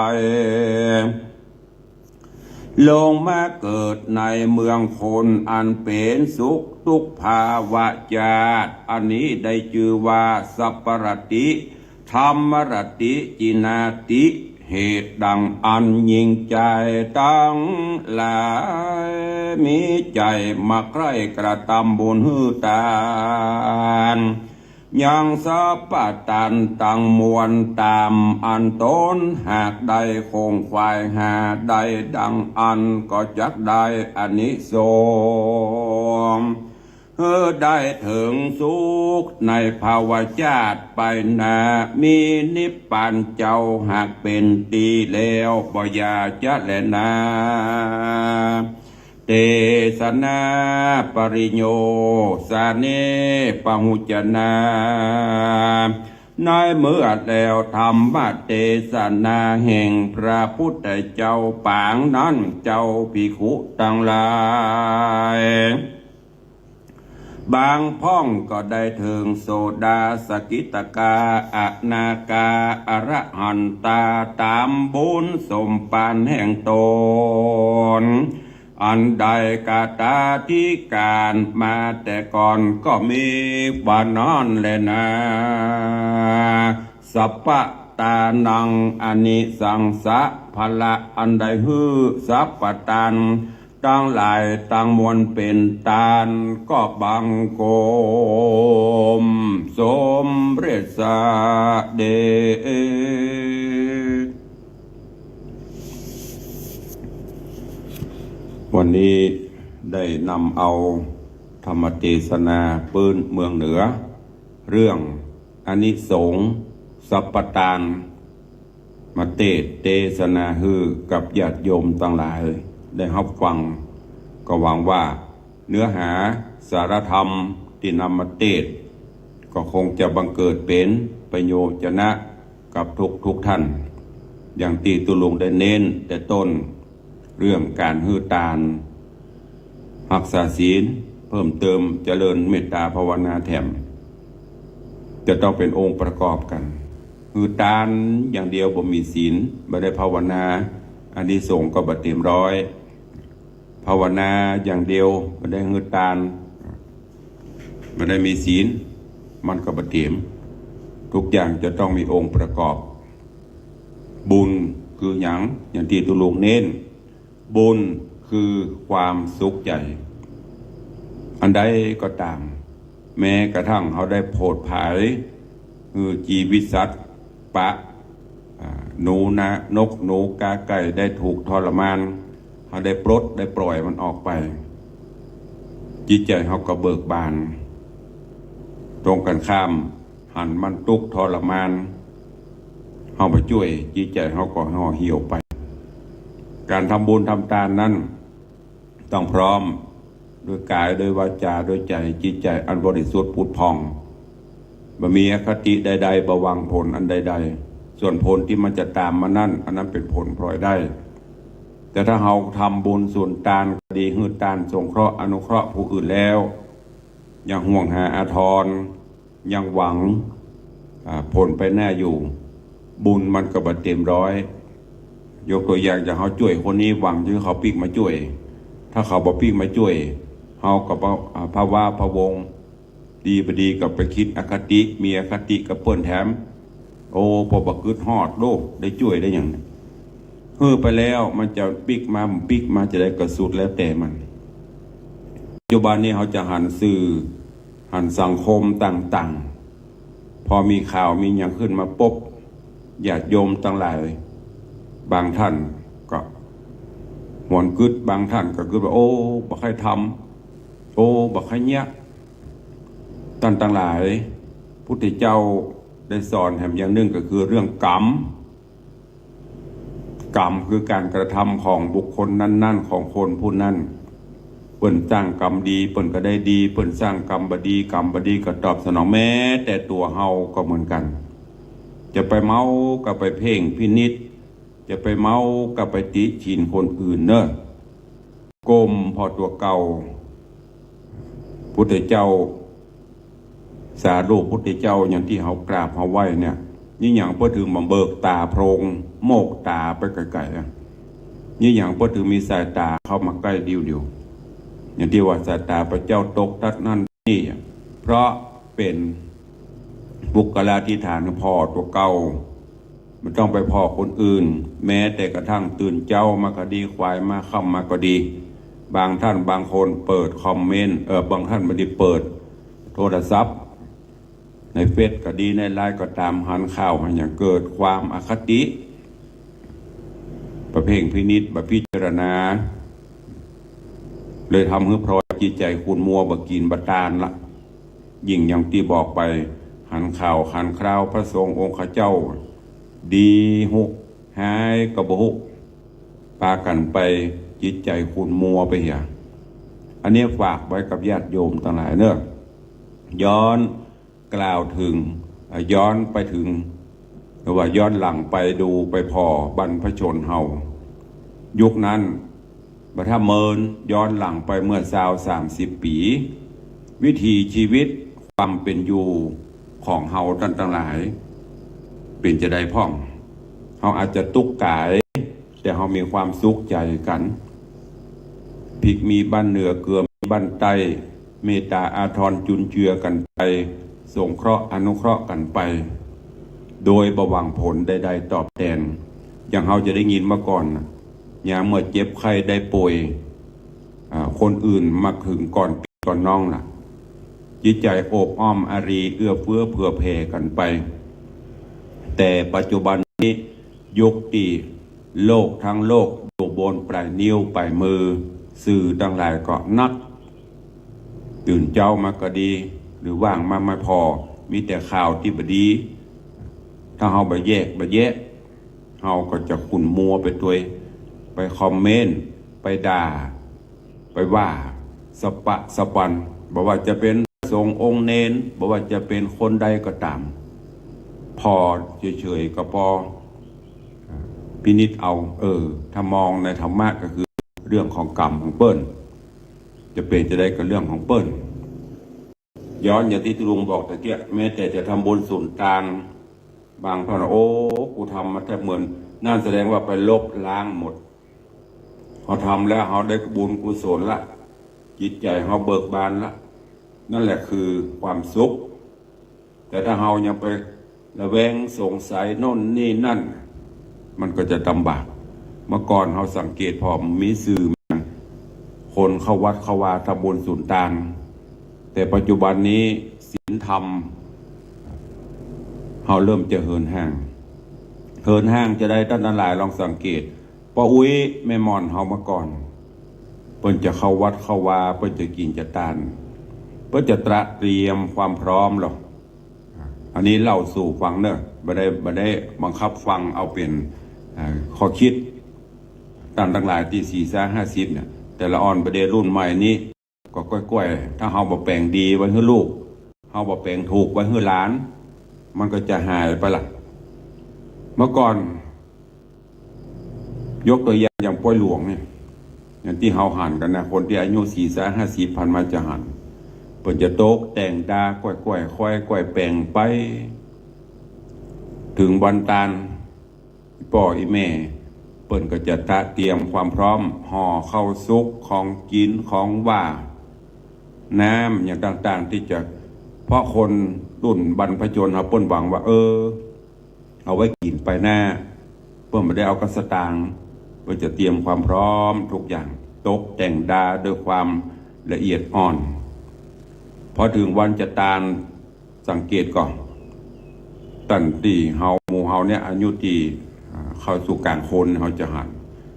ลงมาเกิดในเมืองคนอันเป๋นสุขทุกภาวะจาติ อันนี้ได้จื้อว่าสัปปะรตติ ธัมมรตติ จินาติ เหตุดังอั้นหญิงจายตังหลาย มีใจ๋มาใคร่กระตำบุญหื้อตาน ยังสัพพตานตังมวลต๋ามอันต๋นหากได้คงขวายหาได้ดังอั้นก็จักได้อานิสงส์ หื้อได้เถิงสุขในภาวะจาติไปหน้า มีนิพพานเจ้าหากเป๋นตี้แล้ว บ่อย่าจะแลนา เตสนา ปริโยสเน ปะหุจนา ในเมื่อแล้วธรรมเตสนาแห่งพระพุทธเจ้าปางนั้น เจ้าภิกขุตังหลาย บางพ่องก็ได้เถิงโสดา สกิทาคา อนาคา อรหันตา ต๋ามบุญสมภารแห่งต๋น อันได้กตาธิการมาแต่ก่อนก็มี ว่านั้นแลนา สัพพตานัง อานิสังสะผละอันได้หื้อสัพพตานตังหลายตังมวลเป๋นตาน ก็บังคมสมเร็จเสด็จ วันนี้ได้นำเอาธรรมเตสนาปื้นเมืองเหนือ เรื่องอานิสงส์สัพพตาน มาเตสน์เตสนาหื้อกับญาติโยมตังหลายได้ฮับฟัง ก็หวังว่าเนื้อหาสาระธรรมตี้นำมาเตสน์ ก็คงจะบังเกิดเป๋นประโยชนะกับทุกๆ ท่าน อย่างตี้ตุ๊ลุงได้เน้นแต่ต้น เรื่องก๋านหื้อตาน ฮักษาศีล เพิ่มเติมเจริญเมตตาภาวนาแถม จะต้องเป๋นองค์ประกอบกั๋น หื้อตานอย่างเดียวบ่มีศีล บ่ได้ภาวนา อานิสงส์ก็บ่เตรียมร้อย ภาวนาอย่างเดียวบ่ได้หื้อตาน บ่ได้มีศีล มันก็บ่เตรียม ทุกอย่างจะต้องมีองค์ประกอบ บุญคือหยัง อย่างตี้ตุ๊ลุงเน้น บุญคือความสุขใจ๋ อันใดก็ต๋าม แม้กระทั่งเฮาได้โผดผาย คือจีวิตสัตว์ปะ อ่า หนูนะ นกหนูกาไก่ได้ถูกทรมาน เฮาได้ปลดได้ปล่อยมันออกไป จิตใจ๋เฮาก็เบิกบาน ตรงกันข้าม หันมันตุ๊กข์ทรมาน เฮาไปจ้วย จิตใจ๋เฮาก็ห่อเหี่ยวไป ก๋านทำบุญทำตานนั้น ต้องพร้อม โดยก๋าย โดยวาจา โดยใจ๋ จิตใจ๋อันบริสุทธิ์ผุดผ่อง บ่มีอคติใดๆ บ่หวังผลอันใดๆ ส่วนผลตี้มันจะต๋ามมานั้น อันนั้นเป๋นผลพลอยได้ แต่ถ้าเฮาทำบุญสุนตานก็ดี หื้อตานสงเคราะห์อนุเคราะห์ผู้อื่นแล้ว ยังห่วงหาอาทร ยังหวัง อ่า ผลไปหน้าอยู่ บุญมันก็บ่เต๋มร้อย ยกตั๋วอย่าง อย่างเฮาจ้วยคนนี้ หวังจะหื้อเขาปิ๊กมาจ้วย ถ้าเขาบ่ปิ๊กมาจ้วย เฮาก็บ่ อ่า พะวาพะวง ดีบ่ดีก็ไปกึ๊ดอคติ มีอคติกับเปิ้นแถม โอ้ ปอบ่กึ๊ดฮอดโลก ได้จ้วยได้หยัง หื้อไปแล้วมันจะปิ๊กมา บ่ปิ๊กมาจะใดก็สุดแล้วแต่มัน ปัจจุบันนี้เฮาจะหันสื่อ หันสังคมต่างๆ พอมีข่าวมีหยังขึ้นมาปุ๊บ ญาติโยมตังหลาย บางท่านก็หวนกึ๊ด บางท่านก็กึ๊ดว่า โอ้ บ่ใค่ทำ โอ้ บ่ใค่เยียะ ต้านตังหลาย พุทธเจ้าได้สอนแหมอย่างนึ่งก็คือเรื่องกรรม กรรมคือก๋านกระทำของบุคคลนั้นๆ ของคนผู้นั้น เปิ้นสร้างกรรมดี เปิ้นก็ได้ดี เปิ้นสร้างกรรมบ่ดี กรรมบ่ดีก็ตอบสนอง แม้แต่ตั๋วเฮาก็เหมือนกั๋น จะไปเมาก็ไปเพ่งพินิจ จะไปเมาก็ไปติฉินคนอื่นเน่อ ก้มผ่อตั๋วเก่า พุทธเจ้า สารูปพุทธเจ้า อย่างตี้เฮากราบเฮาไหว้เนี่ย นี่หยังเปิ้นถึงบ่เบิกต๋าโพรง โมกต๋าไปไก๋ๆ อะ นี่หยังเปิ้นถึงมีสายต๋าเข้ามาใก้เดียวๆ อย่างตี้ว่าสายต๋าพระเจ้าตกตั๊ดนั่นนี่อะ เพราะเป๋นบุคลาธิฏฐานผ่อตั๋วเก่า บ่ต้องไปผ่อคนอื่น แม้แต่กระทั่งตื่นเจ๊ามาก็ดี ขวายมาค่ำมาก็ดี บางท่านบางคนเปิดคอมเมนต์ เอ่อ บางท่านบ่ได้เปิดโทรศัพท์ ในเฟซก็ดี ในไลน์ก็ต๋าม หันข่าวหันหยัง เกิดความอคติ บ่เพ่งพินิจ บ่พิจารณา เลยทำหื้อพลอยจิตใจ๋ขุ่นมัว บ่กิ๋นบ่ตานละ ยิ่งอย่างตี้บอกไป หันข่าวหันคราวพระสงฆ์องค์ข้าเจ้า ดีฮู้ ฮ้ายก็บ่ฮู้ ปากั๋นไป จิตใจ๋ขุ่นมัวไปเหีย อันนี้ฝากไว้กับญาติโยมตังหลายเน่อ ย้อนกล่าวเถิง อ่า ย้อนไปเถิง หรือว่าย้อนหลังไปดูไปผ่อบรรพชนเฮา ยุคนั้น บ่ถ้าเมินย้อนหลังไปเมื่อซาวสามสิบปี๋ วิถีชีวิตความเป๋นอยู่ของเฮาต้านตังหลาย เป๋นจาใดพ่อง เฮาอาจจะตุ๊กข์ก๋าย แต่เฮามีความสุขใจ๋กั๋น พริกมีบ้านเหนือ เกลือมีบ้านใต้ เมตต๋าอาทรจุนเจือกั๋นไป สงเคราะห์อนุเคราะห์กั๋นไป โดยบ่หวังผลใดๆ ตอบแตน อย่างเฮาจะได้ยินเมื่อก่อนน่ะ ยามเมื่อเจ็บไข้ได้ป่วย อ่า คนอื่นมาเถิงก่อนปี้ก่อนน้องล่ะ จิตใจ๋โอบอ้อมอารี เอื้อเฟื้อเผื่อแผ่กั๋นไป แต่ปัจจุบันนี้ยุคตี้โลกทั้งโลกอยู่บนปลายนิ้วปลายมือ สื่อตังหลายก็นัก ตื่นเจ๊ามาก็ดี หรือว่างมาบ่ผ่อ มีแต่ข่าวตี้บ่ดี ถ้าเฮาบ่แยกบ่แยะ เฮาก็จะขุ่นมัวไปตวย ไปคอมเมนต์ ไปด่า ไปว่าสะปะสะปัน บ่ว่าจะเป๋นพระสงฆ์องค์เณร บ่ว่าจะเป๋นคนใดก็ต๋าม ผ่อเฉยๆ ก็ปอ พินิจเอา เออ ถ้ามองในธรรมะก็คือเรื่องของกรรมของเปิ้น จะเป๋นจาใดก็เรื่องของเปิ้น ย้อนอย่างตี้ตุ๊ลุงบอกตะเกียะ แม้แต่จะทำบุญสุนตาน บางท่าน โอ้ กูทำมาแทบเมิน นั่นแสดงว่าไปลบล้างหมด เฮาทำแล้วเฮาได้บุญกุศลละ จิตใจ๋เฮาเบิกบานละ นั่นแหละคือความสุข แต่ถ้าเฮายังไป ระแวงสงสัยโน่นนี่นั่น มันก็จะลำบาก เมื่อก่อนเฮาสังเกตผ่อ บ่มีสื่อ คนเข้าวัดเข้าวา ทำบุญสุนตาน แต่ปัจจุบันนี้ศีลธรรมเฮาเริ่มจะเหินห่าง เหินห่างจาใด ต้านตังหลายลองสังเกต ป้ออุ๊ยแม่หม่อนเฮาเมื่อก่อน เปิ้นจะเข้าวัดเข้าวา เปิ้นจะกิ๋นจะตาน เปิ้นจะตระเตรียมความพร้อมลอ อันนี้เล่าสู่ฟังเน่อ บ่ได้ บ่ได้บังคับฟังเอาเป๋น เอ่อ ข้อคิด ต้านตังหลายตี้สี่สิบห้าสิบเนี่ย แต่ละอ่อนบ่าเดี่ยวรุ่นใหม่นี้ ก็ก้อยๆ ถ้าเฮาบ่แป๋งดีไว้หื้อลูก เฮาบ่แป๋งถูกไว้หื้อหลาน มันก็จะหายไปละ เมื่อก่อน ยกตั๋วอย่าง อย่างป้อยหลวงเนี่ย อย่างตี้เฮาหันกั๋นนะ คนตี้อายุสี่สิบห้าสิบผ่านมาจะหัน เปิ้นจะตกแต่งดาก้อยๆ ค่อยๆ แป๋งไป เถิงวันตาน ป้ออี่แม่ เปิ้นก็จะตระเตรียมความพร้อม ห่อข้าวสุก ของกิ๋น ของหว้า น้ำอย่างต่างๆ ตี้จะ เพราะคนรุ่นบรรพชนเฮาเปิ้นหวังว่า เออ เอาไว้กิ๋นไปหน้า เปิ้นบ่ได้เอาก้าสตางค์ เปิ้นจะเตรียมความพร้อมทุกอย่าง ตกแต่งดาด้วยความละเอียดอ่อน พอเถิงวันจะตาน สังเกตก่อ ตั้งตี้เฮา หมู่เฮาเนี่ย อายุตี้ อ่า เข้าสู่ก๋างคน เฮาจะหัน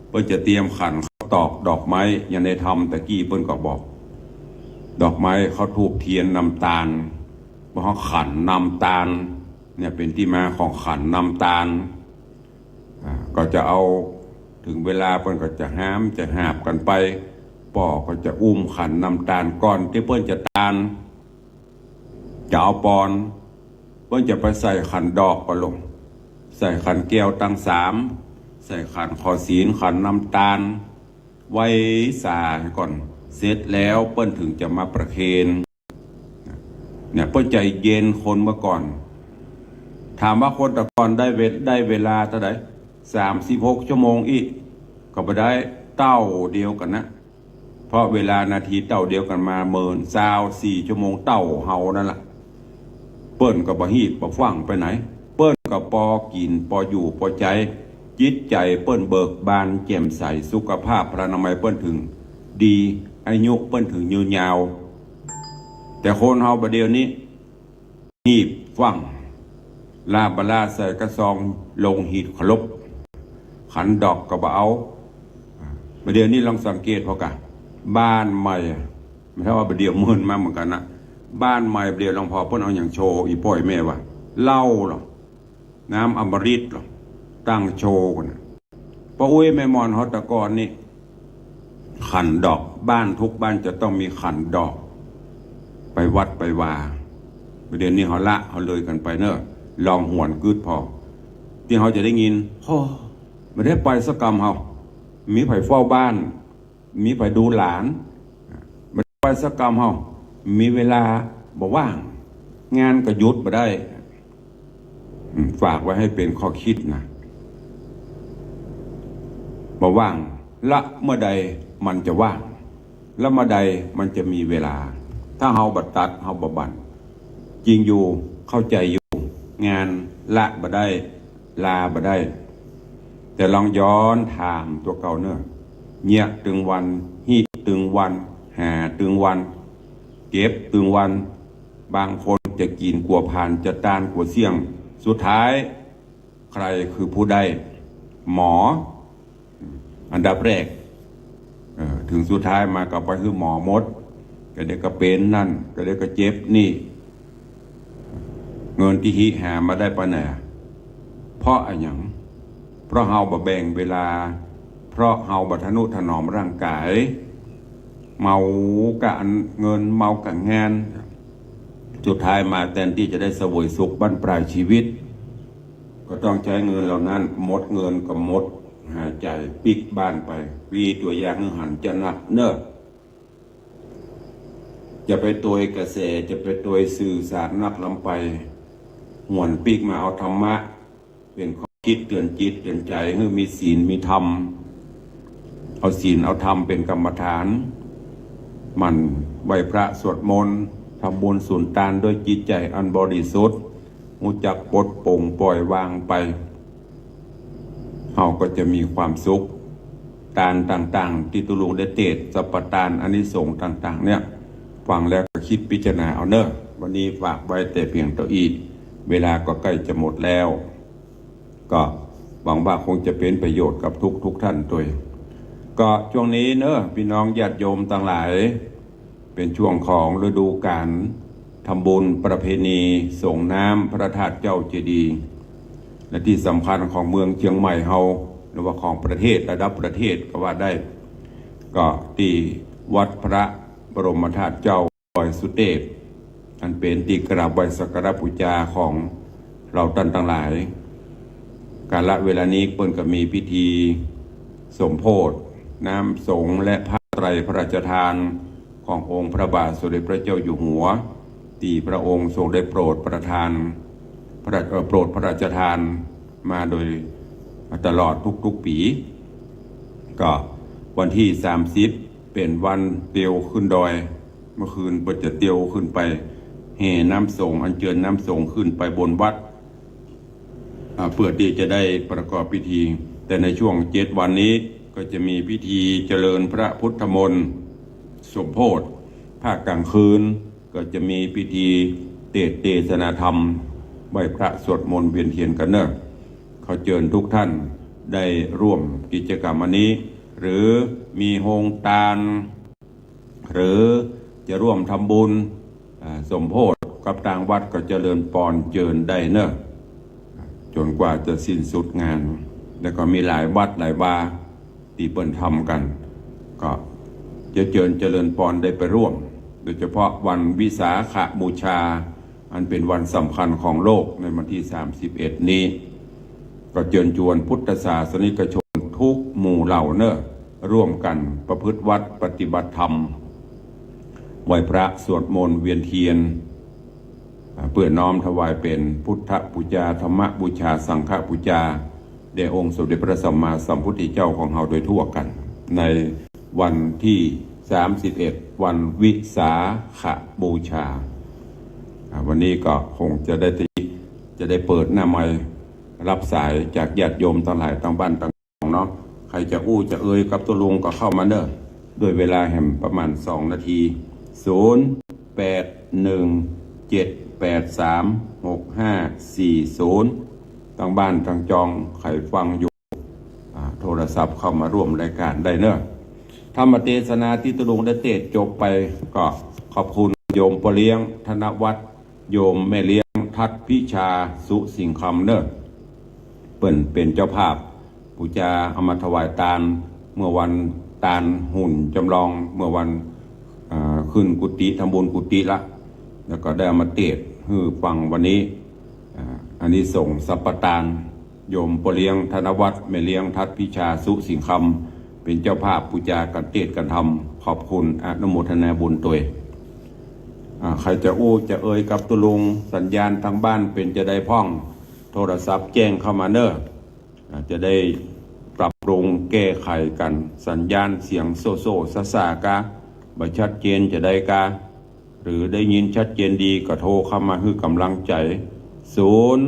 เปิ้นจะเตรียมขัน ข้าวตอก ดอกไม้ อย่างในธรรมตะกี้เปิ้นก็บอก ดอกไม้ ข้าวธูปเทียน น้ำตาล บ่าเฮาขันน้ำตาล เนี่ยเป๋นตี้มาของขันน้ำตาล อ่า ก็จะเอา เถิงเวลาเปิ้นก็จะหาม จะหาบกั๋นไป ป้อก็จะอุ้มขันน้ำตาล ก่อนตี้เปิ้นจะตาน จะเอาปอน เปิ้นจะไปใส่ขันดอกก่อลอ ใส่ขันแก้วตังสาม ใส่ขันขอศีล ขันน้ำตาล ไหว้สาก่อน เสร็จแล้วเปิ้นเถิงจะมาประเคน เนี่ย เปิ้นใจ๋เย็นคนเมื่อก่อน ถามว่าคนแต่ก่อนได้เว ได้เวลาเต้าใด สามสิบหกชั่วโมงอี้ ก็บ่ได้ เต้าเดียวกั๋นนะ เพราะเวลานาทีเต้าเดียวกั๋นมาเมิน ซาวสี่ชั่วโมงเต้าเฮานั่นละ เปิ้นก็บ่ฮีบบ่ฟั่งไปไหน เปิ้นก็ปอกิ๋น ปออยู่ ปอใจ๊ จิตใจ๋เปิ้นเบิกบานแจ่มใส สุขภาพพลานามัยเปิ้นเถิงดี อายุเปิ้นเถิงยืนยาว แต่คนเฮาบ่าเดี่ยวนี้ ฮีบฟั่ง ล้าบ่าล้าใส่ก้าซอง ลงหีบเคารพ ขันดอกก็บ่เอา บ่าเดี่ยวนี้ลองสังเกตผ่อกะ บ้านใหม่อะ มันถ้าว่าบ่าเดี่ยวเมินมาเหมือนกั๋นนะ บ้านใหม่บ่าเดี่ยวลองผ่อเปิ้นเอาหยังโชว์ อี่ป้ออี่แม่ว่า เหล้าลอ น้ำอมฤตลอ ตั้งโชว์กั๋นนะ ป้ออุ๊ยแม่หม่อนเฮาแต่ก่อนนี่ ขันดอก บ้านทุกบ้านจะต้องมีขันดอก ไปวัดไปวา บ่าเดี่ยวนี้เฮาละ เฮาเลยกั๋นไปเน่อ ลองหวนกึ๊ดผ่อ ตี้เฮาจะได้ยิน โอ้ บ่ได้ไปสักกำเฮา มีใผเฝ้าบ้าน มีใผดูหลาน บ่ได้ไปสักกำเฮา มีเวลาบ่ว่าง งานก็หยุดบ่ได้ อืม ฝากไว้หื้อเป๋นข้อคิดนะ บ่ว่าง ละเมื่อใดมันจะว่าง ละเมื่อใดมันจะมีเวลา ถ้าเฮาบ่ตัด เฮาบ่บั่น จริงอยู่ เข้าใจ๋อยู่ งานละบ่ได้ ลาบ่ได้ แต่ลองย้อนถามตั๋วเก่าเน่อ เยียะตึงวัน หิตึงวัน หาตึงวัน เก็บตึงวัน บางคนจะกิ๋นกั๋วผ่าน จะตานกั๋วเสี้ยง สุดท้าย ใครคือผู้ได้ หมอ อันดับแรก เอ่อ เถิงสุดท้ายมาก็ไปหื้อหมอหมด ก็เดี๋ยวก็เป๋นนั่น ก็เดี๋ยวก็เจ็บนี่ เงินตี้หิหามาได้ปานใดอะ เพราะอะหยัง เพราะเฮาบ่แบ่งเวลา เพราะเฮาบ่ทะนุถนอมร่างก๋าย เมาก้าอันเงิน เมาก้างาน สุดท้ายมาแตนตี้จะได้เสวยสุขบั้นปลายชีวิต ก็ต้องใจ๊เงินเหล่านั้น หมดเงินก็หมดหายใจ๋ ปิ๊กบ้านไป มีตั๋วอย่างหื้อหันจะนับเน่อ จะไปตวยกระแส จะไปตวยสื่อสารนักล้ำไป หวนปิ๊กมาเอาธรรมะ เป๋นข้อคิดเตือนจิตเตือนใจ๋ หื้อมีศีลมีธรรม เอาศีลเอาธรรมเป๋นกรรมฐาน หมั่นไหว้พระสวดมนต์ ทำบุญสุนตานด้วยจิตใจ๋อันบริสุทธิ์ ฮู้จักปลดปลงปล่อยวางไป เฮาก็จะมีความสุข ตานต่างๆ ตี้ตุ๊ลุงได้เตสน์ สัปปะตาน อานิสงส์ต่างๆ เนี่ย ฟังแล้วก็กึ๊ดพิจารณาเอาเน่อ วันนี้ฝากไว้แต่เพียงเต้าอี้ เวลาก็ใก้จะหมดแล้ว ก็หวังว่าคงจะเป๋นประโยชน์กับทุกๆ ท่านตวย ก็ช่วงนี้เน่อ ปี้น้องญาติโยมตังหลาย เป๋นช่วงของฤดูก๋านทำบุญประเพณีสรงน้ำพระธาตุเจ้าเจดีย์ และตี้สำคัญของเมืองเจียงใหม่เฮา หรือว่าของประเทศ ระดับประเทศก็ว่าได้ ก็ตี้วัดพระบรมธาตุเจ้าดอยสุเตพ อันเป๋นตี้กราบไหว้สักการะปู๋จาของเฮาต้านตังหลาย กาละเวลานี้เปิ้นก็มีพิธีสมโภชน้ำสรงและผ้าไตรพระราชทาน ขององค์พระบาทสมเด็จพระเจ้าอยู่หัว ตี้พระองค์ทรงได้โปรดประทาน พระราช- เอ่อ โปรดพระราชทานมาโดยตลอดทุกๆ ปี๋ ก็วันตี้สามสิบเป๋นวันเตียวขึ้นดอย เมื่อคืนเปิ้นจะเตียวขึ้นไปแห่น้ำสรง อัญเจิญน้ำสรงขึ้นไปบนวัด อ่า เปื้อตี้จะได้ประกอบพิธี แต่ในช่วงเจ็ดวันนี้ก็จะมีพิธีเจริญพระพุทธมนต์สมโภช ภาคกลางคืนก็จะมีพิธีเตสน์เตสนาธรรม ไหว้พระสวดมนต์เวียนเตียนกั๋นเน่อ ขอเจิญทุกท่านได้ร่วมกิจกรรมอันนี้ หรือมีโฮงตาน หรือจะร่วมทำบุญ อ่า สมโภชกับตางวัดก็เจริญปอนเจิญได้เน่อ จ๋นกว่าจะสิ้นสุดงาน แล้วก็มีหลายวัดหลายวาตี้เปิ้นทำกั๋น ก็จะเจิญเจริญปอนได้ไปร่วม โดยเฉพาะวันวิสาขบูชา อันเป๋นวันสำคัญของโลกในวันตี้สามสิบเอ็ดนี้ ก็เจิญจวนพุทธศาสนิกชนทุกหมู่เหล่าเน่อ ร่วมกั๋นประพฤติวัตรปฏิบัติธรรม ไหว้พระสวดมนต์เวียนเตียน อ่า เปื้อน้อมถวายเป๋นพุทธปู๋จา ธรรมปู๋จา สังฆปู๋จา แด่องค์สมเด็จพระสัมมาสัมพุทธเจ้าของเฮาโดยทั่วกั๋น ในวันตี้สามสิบเอ็ด วันวิสาขบูชา อ่า วันนี้ก็คงจะได้ จะได้เปิดหน้าไมค์รับสายจากญาติโยมตังหลายตางบ้านตาง เนาะ ใผจะอู้จะเอยกับตุ๊ลุงก็เข้ามาเน่อ ด้วยเวลาแหมประมาณสองนาที ศูนย์ แปด หนึ่ง เจ็ด แปด สาม หก ห้า สี่ ศูนย์ ตางบ้านตางจอง ใผฟังอยู่ อ่า โทรศัพท์เข้ามาร่วมรายก๋านได้เน่อ ธรรมเตสนาตี้ตุ๊ลุงได้เตสน์จบไป ก็ขอบคุณโยมป้อเลี้ยง ธนวัฒน์ โยมแม่เลี้ยง ทัศน์พิชา สุสิงห์คำเน่อ เปิ้นเป๋นเจ้าภาพ ปู๋จาเอามาถวายตาน เมื่อวันตานหุ่นจ๋ำลอง เมื่อวัน อ่า ขึ้นกุฏิ ทำบุญกุฏิละ แล้วก็ได้เอามาเตสน์หื้อฟังวันนี้ อ่า อานิสงส์สัปปะตาน โยมป้อเลี้ยง ธนวัฒน์ แม่เลี้ยง ทัศน์พิชา สุสิงห์คำ เป๋นเจ้าภาพปู๋จากั๋นเตสน์กั๋นทำ ขอบคุณ อนุโมทนาบุญตวย อ่า ใผจะอู้จะเอยกับตุ๊ลุง สัญญาณตางบ้านเป๋นจาใดพ่อง โทรศัพท์แจ้งเข้ามาเน่อ อ่า จะได้ปรับปรุงแก้ไขกั๋น สัญญาณเสียงโซ่ๆ ซ่าๆ กา บ่ชัดเจนจาใดกา หรือได้ยินชัดเจนดีก็โทรเข้ามาหื้อก๋ำลังใจ๋ ศูนย์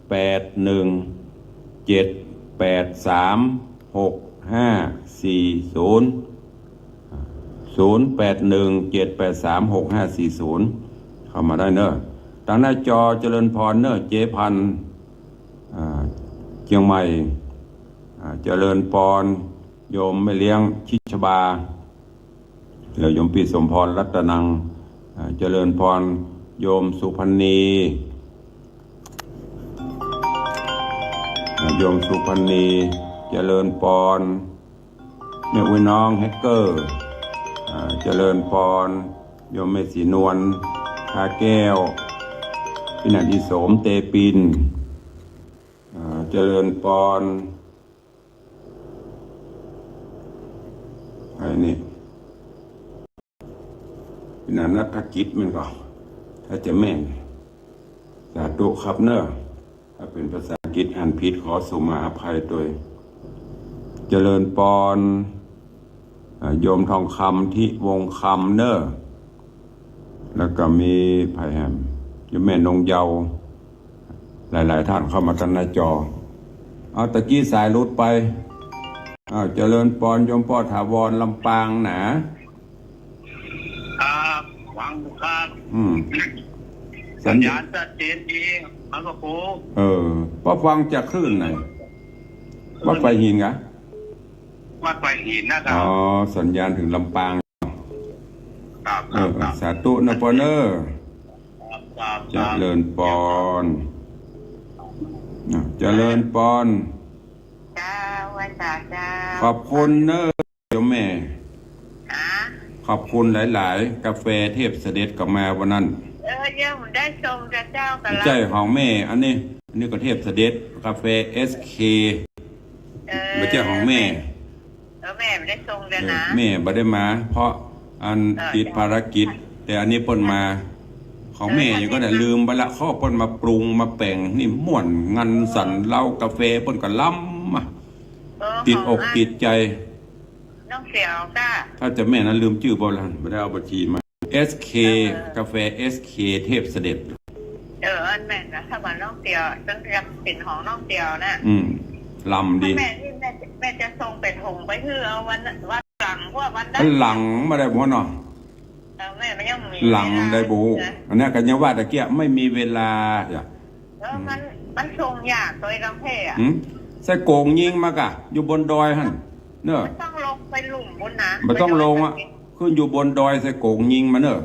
แปด หนึ่ง เจ็ด แปด สาม หก ห้า สี่ ศูนย์ ศูนย์ แปด หนึ่ง เจ็ด แปด สาม หก ห้า สี่ ศูนย์ เข้ามาได้เน่อ ตางหน้าจอเจริญพรเน่อ เจ๊พันธุ์ อ่า เจียงใหม่ อ่า เจริญปอน โยมแม่เลี้ยงชิชบา แล้วโยมปี้สมพรรัตนัง อ่า เจริญปอน โยมสุพรรณี อ่า โยมสุพรรณี เจริญปอน แม่อุ๊ยน้องแฮกเกอร์ อ่า เจริญปอน โยมแม่ศรีนวล ทาแก้ว ปี้หนันอีโสม เตปิน อ่า เจริญปอน ไอ้นี่ ปี้หนันนัฐกิจแม่นก่อ ถ้าจะแม่น สาธุครับเน่อ ถ้าเป๋นภาษาอังกฤษอ่านผิดขอสุมาอภัยตวย เจริญปอน อ่า โยมทองคำ ทิวงศ์คำเน่อ แล้วก็มีใผแหม โยมแม่นงเยาว์ หลายๆ ท่านเข้ามาตางหน้าจอ เอา ตะกี้สายหลุดไป อ้าว เจริญปอน โยมป้อถาวร ลำปางหนา ครับ ฟังอยู่ครับ อืม สัญญาณชัดเจนดีครับ พระครู เออ ป้อฟังจากคลื่นไหน วัดไผ่หินกะ วัดไผ่หินนะครับ อ๋อ สัญญาณถึงลำปาง ครับ เออ ครับ สาธุนะป้อเนอะ ครับ ครับ เจริญปอน อ่ะ เจริญปอน เจ้า ไหว้สาเจ้า ขอบคุณเนอะโยมแม่ ฮะ ขอบคุณหลายๆ กาแฟเทพเสด็จก็มาวันนั้น เออ ยังบ่ได้ส่งกับเจ้ากันละ บ่ใจ้ของแม่ อันนี้ อันนี้ก็เทพเสด็จ กาแฟ เอสเค เออ บ่ใจ้ของแม่ เออ แม่บ่ได้ส่งเดียวนะ เออ แม่บ่ได้มา เพราะอัน เออ ติดภารกิจ แต่อันนี้เปิ้นมา ของแม่ เออ ยังก็ได้ลืมไปละ ข้อเปิ้นมาปรุงมาแป๋งนี่ม่วนงันสันเล้า กาแฟเปิ้นก็ล้ำมา เออ ติดอกติดใจ๋ น้องเสี่ยวก้า ถ้าจะแม่นั้นลืมจื้อบ่ละ บ่ได้เอาบัญชีมา เอสเค เออ กาแฟ เอสเค เทพเสด็จ เออ อันแม่นนะ ถ้าว่าน้องเสี่ยว ต้องเรียกเป๋นของน้องเสี่ยวนะ อืม ล้ำดี แม่นี่แม่ แม่จะส่งเป๋นถุงไปหื้อเอาวัน วันหลัง ว่าวันได้ วันหลังบ่ได้บ่เนาะ เออ แม่มันยังมี หลังได้บ่ เวลานะ อันนี้ก็ยังว่าตะกี้ไม่มีเวลา เออ มัน มันส่งยากโตยกำแพงอะ หืม ใส่โก๋งยิงมากะ อยู่บนดอยหั่น เนอะ มันต้องลงไปลุ่มบนนะ มันต้องลงอะ ไปดอย ขึ้นอยู่บนดอยใส่โก๋งยิงมาเนอะ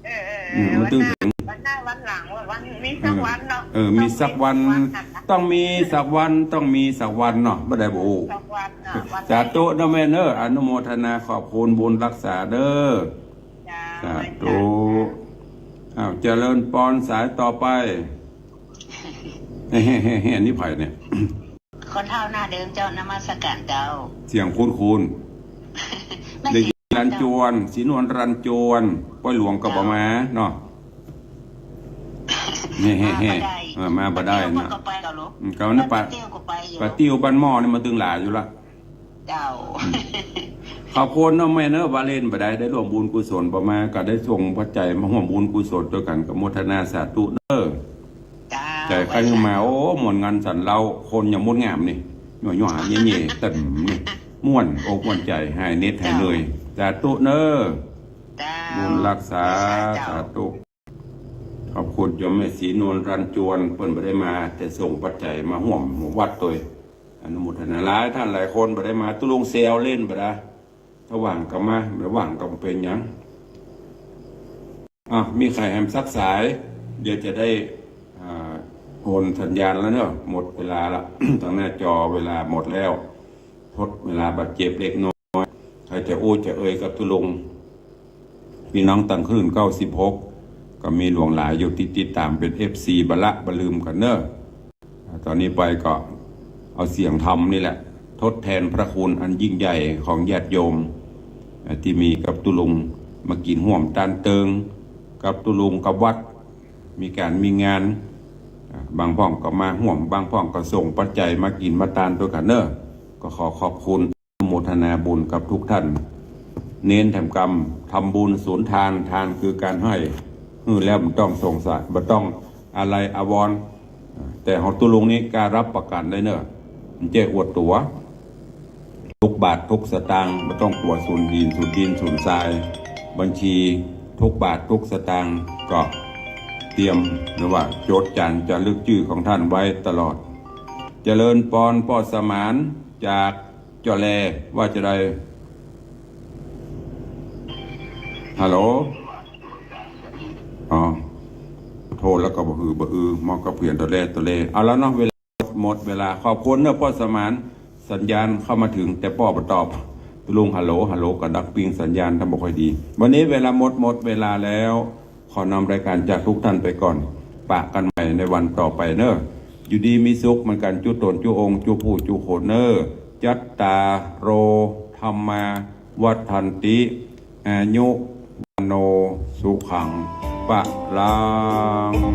เออ เออ เออ อืม มันต้องถึง วันหน้า วันหน้า วันหลัง วัน มีสักวันเนาะ เออ เออ มีสักวัน ต้องมีสักวัน ต้องมีสักวันเนาะ บ่ได้บ่ สักวันเนาะ วันไหน สาธุเนอะแม่เนอะ อนุโมทนาขอบคุณบุญรักษาเด้อ จ้า สาธุ จ้า อ้าว เจริญปอนสายต่อไป เฮ้ๆๆๆ อันนี้ใผเนี่ย คนเฒ่าหน้าเดิมเจ้า นมัสการเจ้า เสียงคุ้นๆ แม่ ได้ยิน ศรีนวลรันจวน ศรีนวลรันจวน ป้อยหลวงก็บ่มาเนาะ เฮ้ๆๆ มาบ่ได้ เออ มาบ่ได้นะ เดี๋ยวมันก็ไปกับลูก อืม ก็นะ ป้า ป้าติ้วก็ไปอยู่ ป้าติ้วบ้านหม้อนี่มาตึงหลายอยู่ละ เจ้า ขอบคุณเนาะแม่เนาะ ว่าเล่นบ่ได้ ได้ร่วมบุญกุศลบ่มา ก็ได้ส่งปัจจัยมาร่วมบุญกุศลตวยกั๋น ก็โมทนาสาธุเด้อ เจ้า ใจ๋ใค่ยังมา โอ้ ม่วนงันสันเล้า คนยังมดงามนี่ หน่วยหน่วยเย่ๆ เต็มนี่ ม่วนอกม่วนใจ๋ หายเหน็ดหายเหนื่อย เจ้า สาธุเน้อ เจ้า บุญรักษา เจ้า สาธุ ขอบคุณโยมแม่ศรีนวลรันจวน เปิ้นบ่ได้มา แต่ส่งปัจจัยมาร่วมวัดตวย อนุโมทนา หลายท่านหลายคนบ่ได้มา ตุ๊ลุงแซวเล่นบ่ได้ ถ้าว่างก็มา บ่ว่างก็บ่เป๋นหยัง อ่ะ มีใผแหมสักสาย เดี๋ยวจะได้ อ่า โอนสัญญาณแล้วเนาะ หมดเวลาละ ตางหน้าจอเวลาหมดแล้ว ทดเวลาบาดเจ็บเล็กน้อย ใผจะอู้จะเอ่ยกับตุ๊ลุง พี่น้องตางคลื่นเก้าสิบหก ก็มีหลวงหลายอยู่ตี้ติดต๋ามเป๋น เอฟซี บ่ละบ่ลืมกั๋นเน้อ ต๋อนนี้ไปก็เอาเสียงธรรมนี่แหละ ทดแทนพระคุณอันยิ่งใหญ่ของญาติโยม เอ่อ ตี้มีกับตุ๊ลุง มากิ๋นฮ่วมตานเติง กับตุ๊ลุงกับวัด มีก๋านมีงาน อ่า บางพ่องก็มาฮ่วม บางพ่องก็ส่งปัจจัยมากิ๋นมาตานตวยกั๋นเน้อ ก็ขอขอบคุณ โมทนาบุญกับทุกท่าน เน้นแถมกำ ทำบุญสุนทาน ทานคือการให้ หื้อแล้วบ่ต้องสงสัย บ่ต้องอาลัยอาวรณ์ แต่ของตุ๊ลุงนี่กล้ารับประกั๋นได้เน้อ บ่ใจ้อวดตั๋ว ทุกบาททุกสตางค์ บ่ต้องกั๋วสูญหิน สูญดิน สูญทราย บัญชีทุกบาททุกสตางค์ ก็เตรียม หรือว่าจดจ๋ารย์จะลึกจื้อของท่านไว้ตลอด เจริญปอน ป้อสมาน จาก จ้อแล ว่าจะได้ ฮัลโหล อ๋อ โทรแล้วก็บ่หือบ่อือ มองกระเพี้ยนตอแลตอแล เอาแล้วเนาะ เวลาหมดเวลา ขอบคุณเนอะป้อสมาน สัญญาณเข้ามาถึง แต่ป้อบ่ตอบ ตุ๊ลุงฮัลโหล ฮัลโหล ก็ดักปิ้ง สัญญาณทำบ่ค่อยดี วันนี้เวลาหมด หมดเวลาแล้ว ขอนำรายการจากทุกท่านไปก่อน ปะกันใหม่ในวันต่อไปเนอะ อยู่ดีมีสุขเหมือนกัน จุ๊ตนจุ๊องค์ จุ๊ผู้จุ๊คนเนอะ จัตตาโร ธัมมา วัฑฒันติ อายุ วัณโณ สุขัง พลัง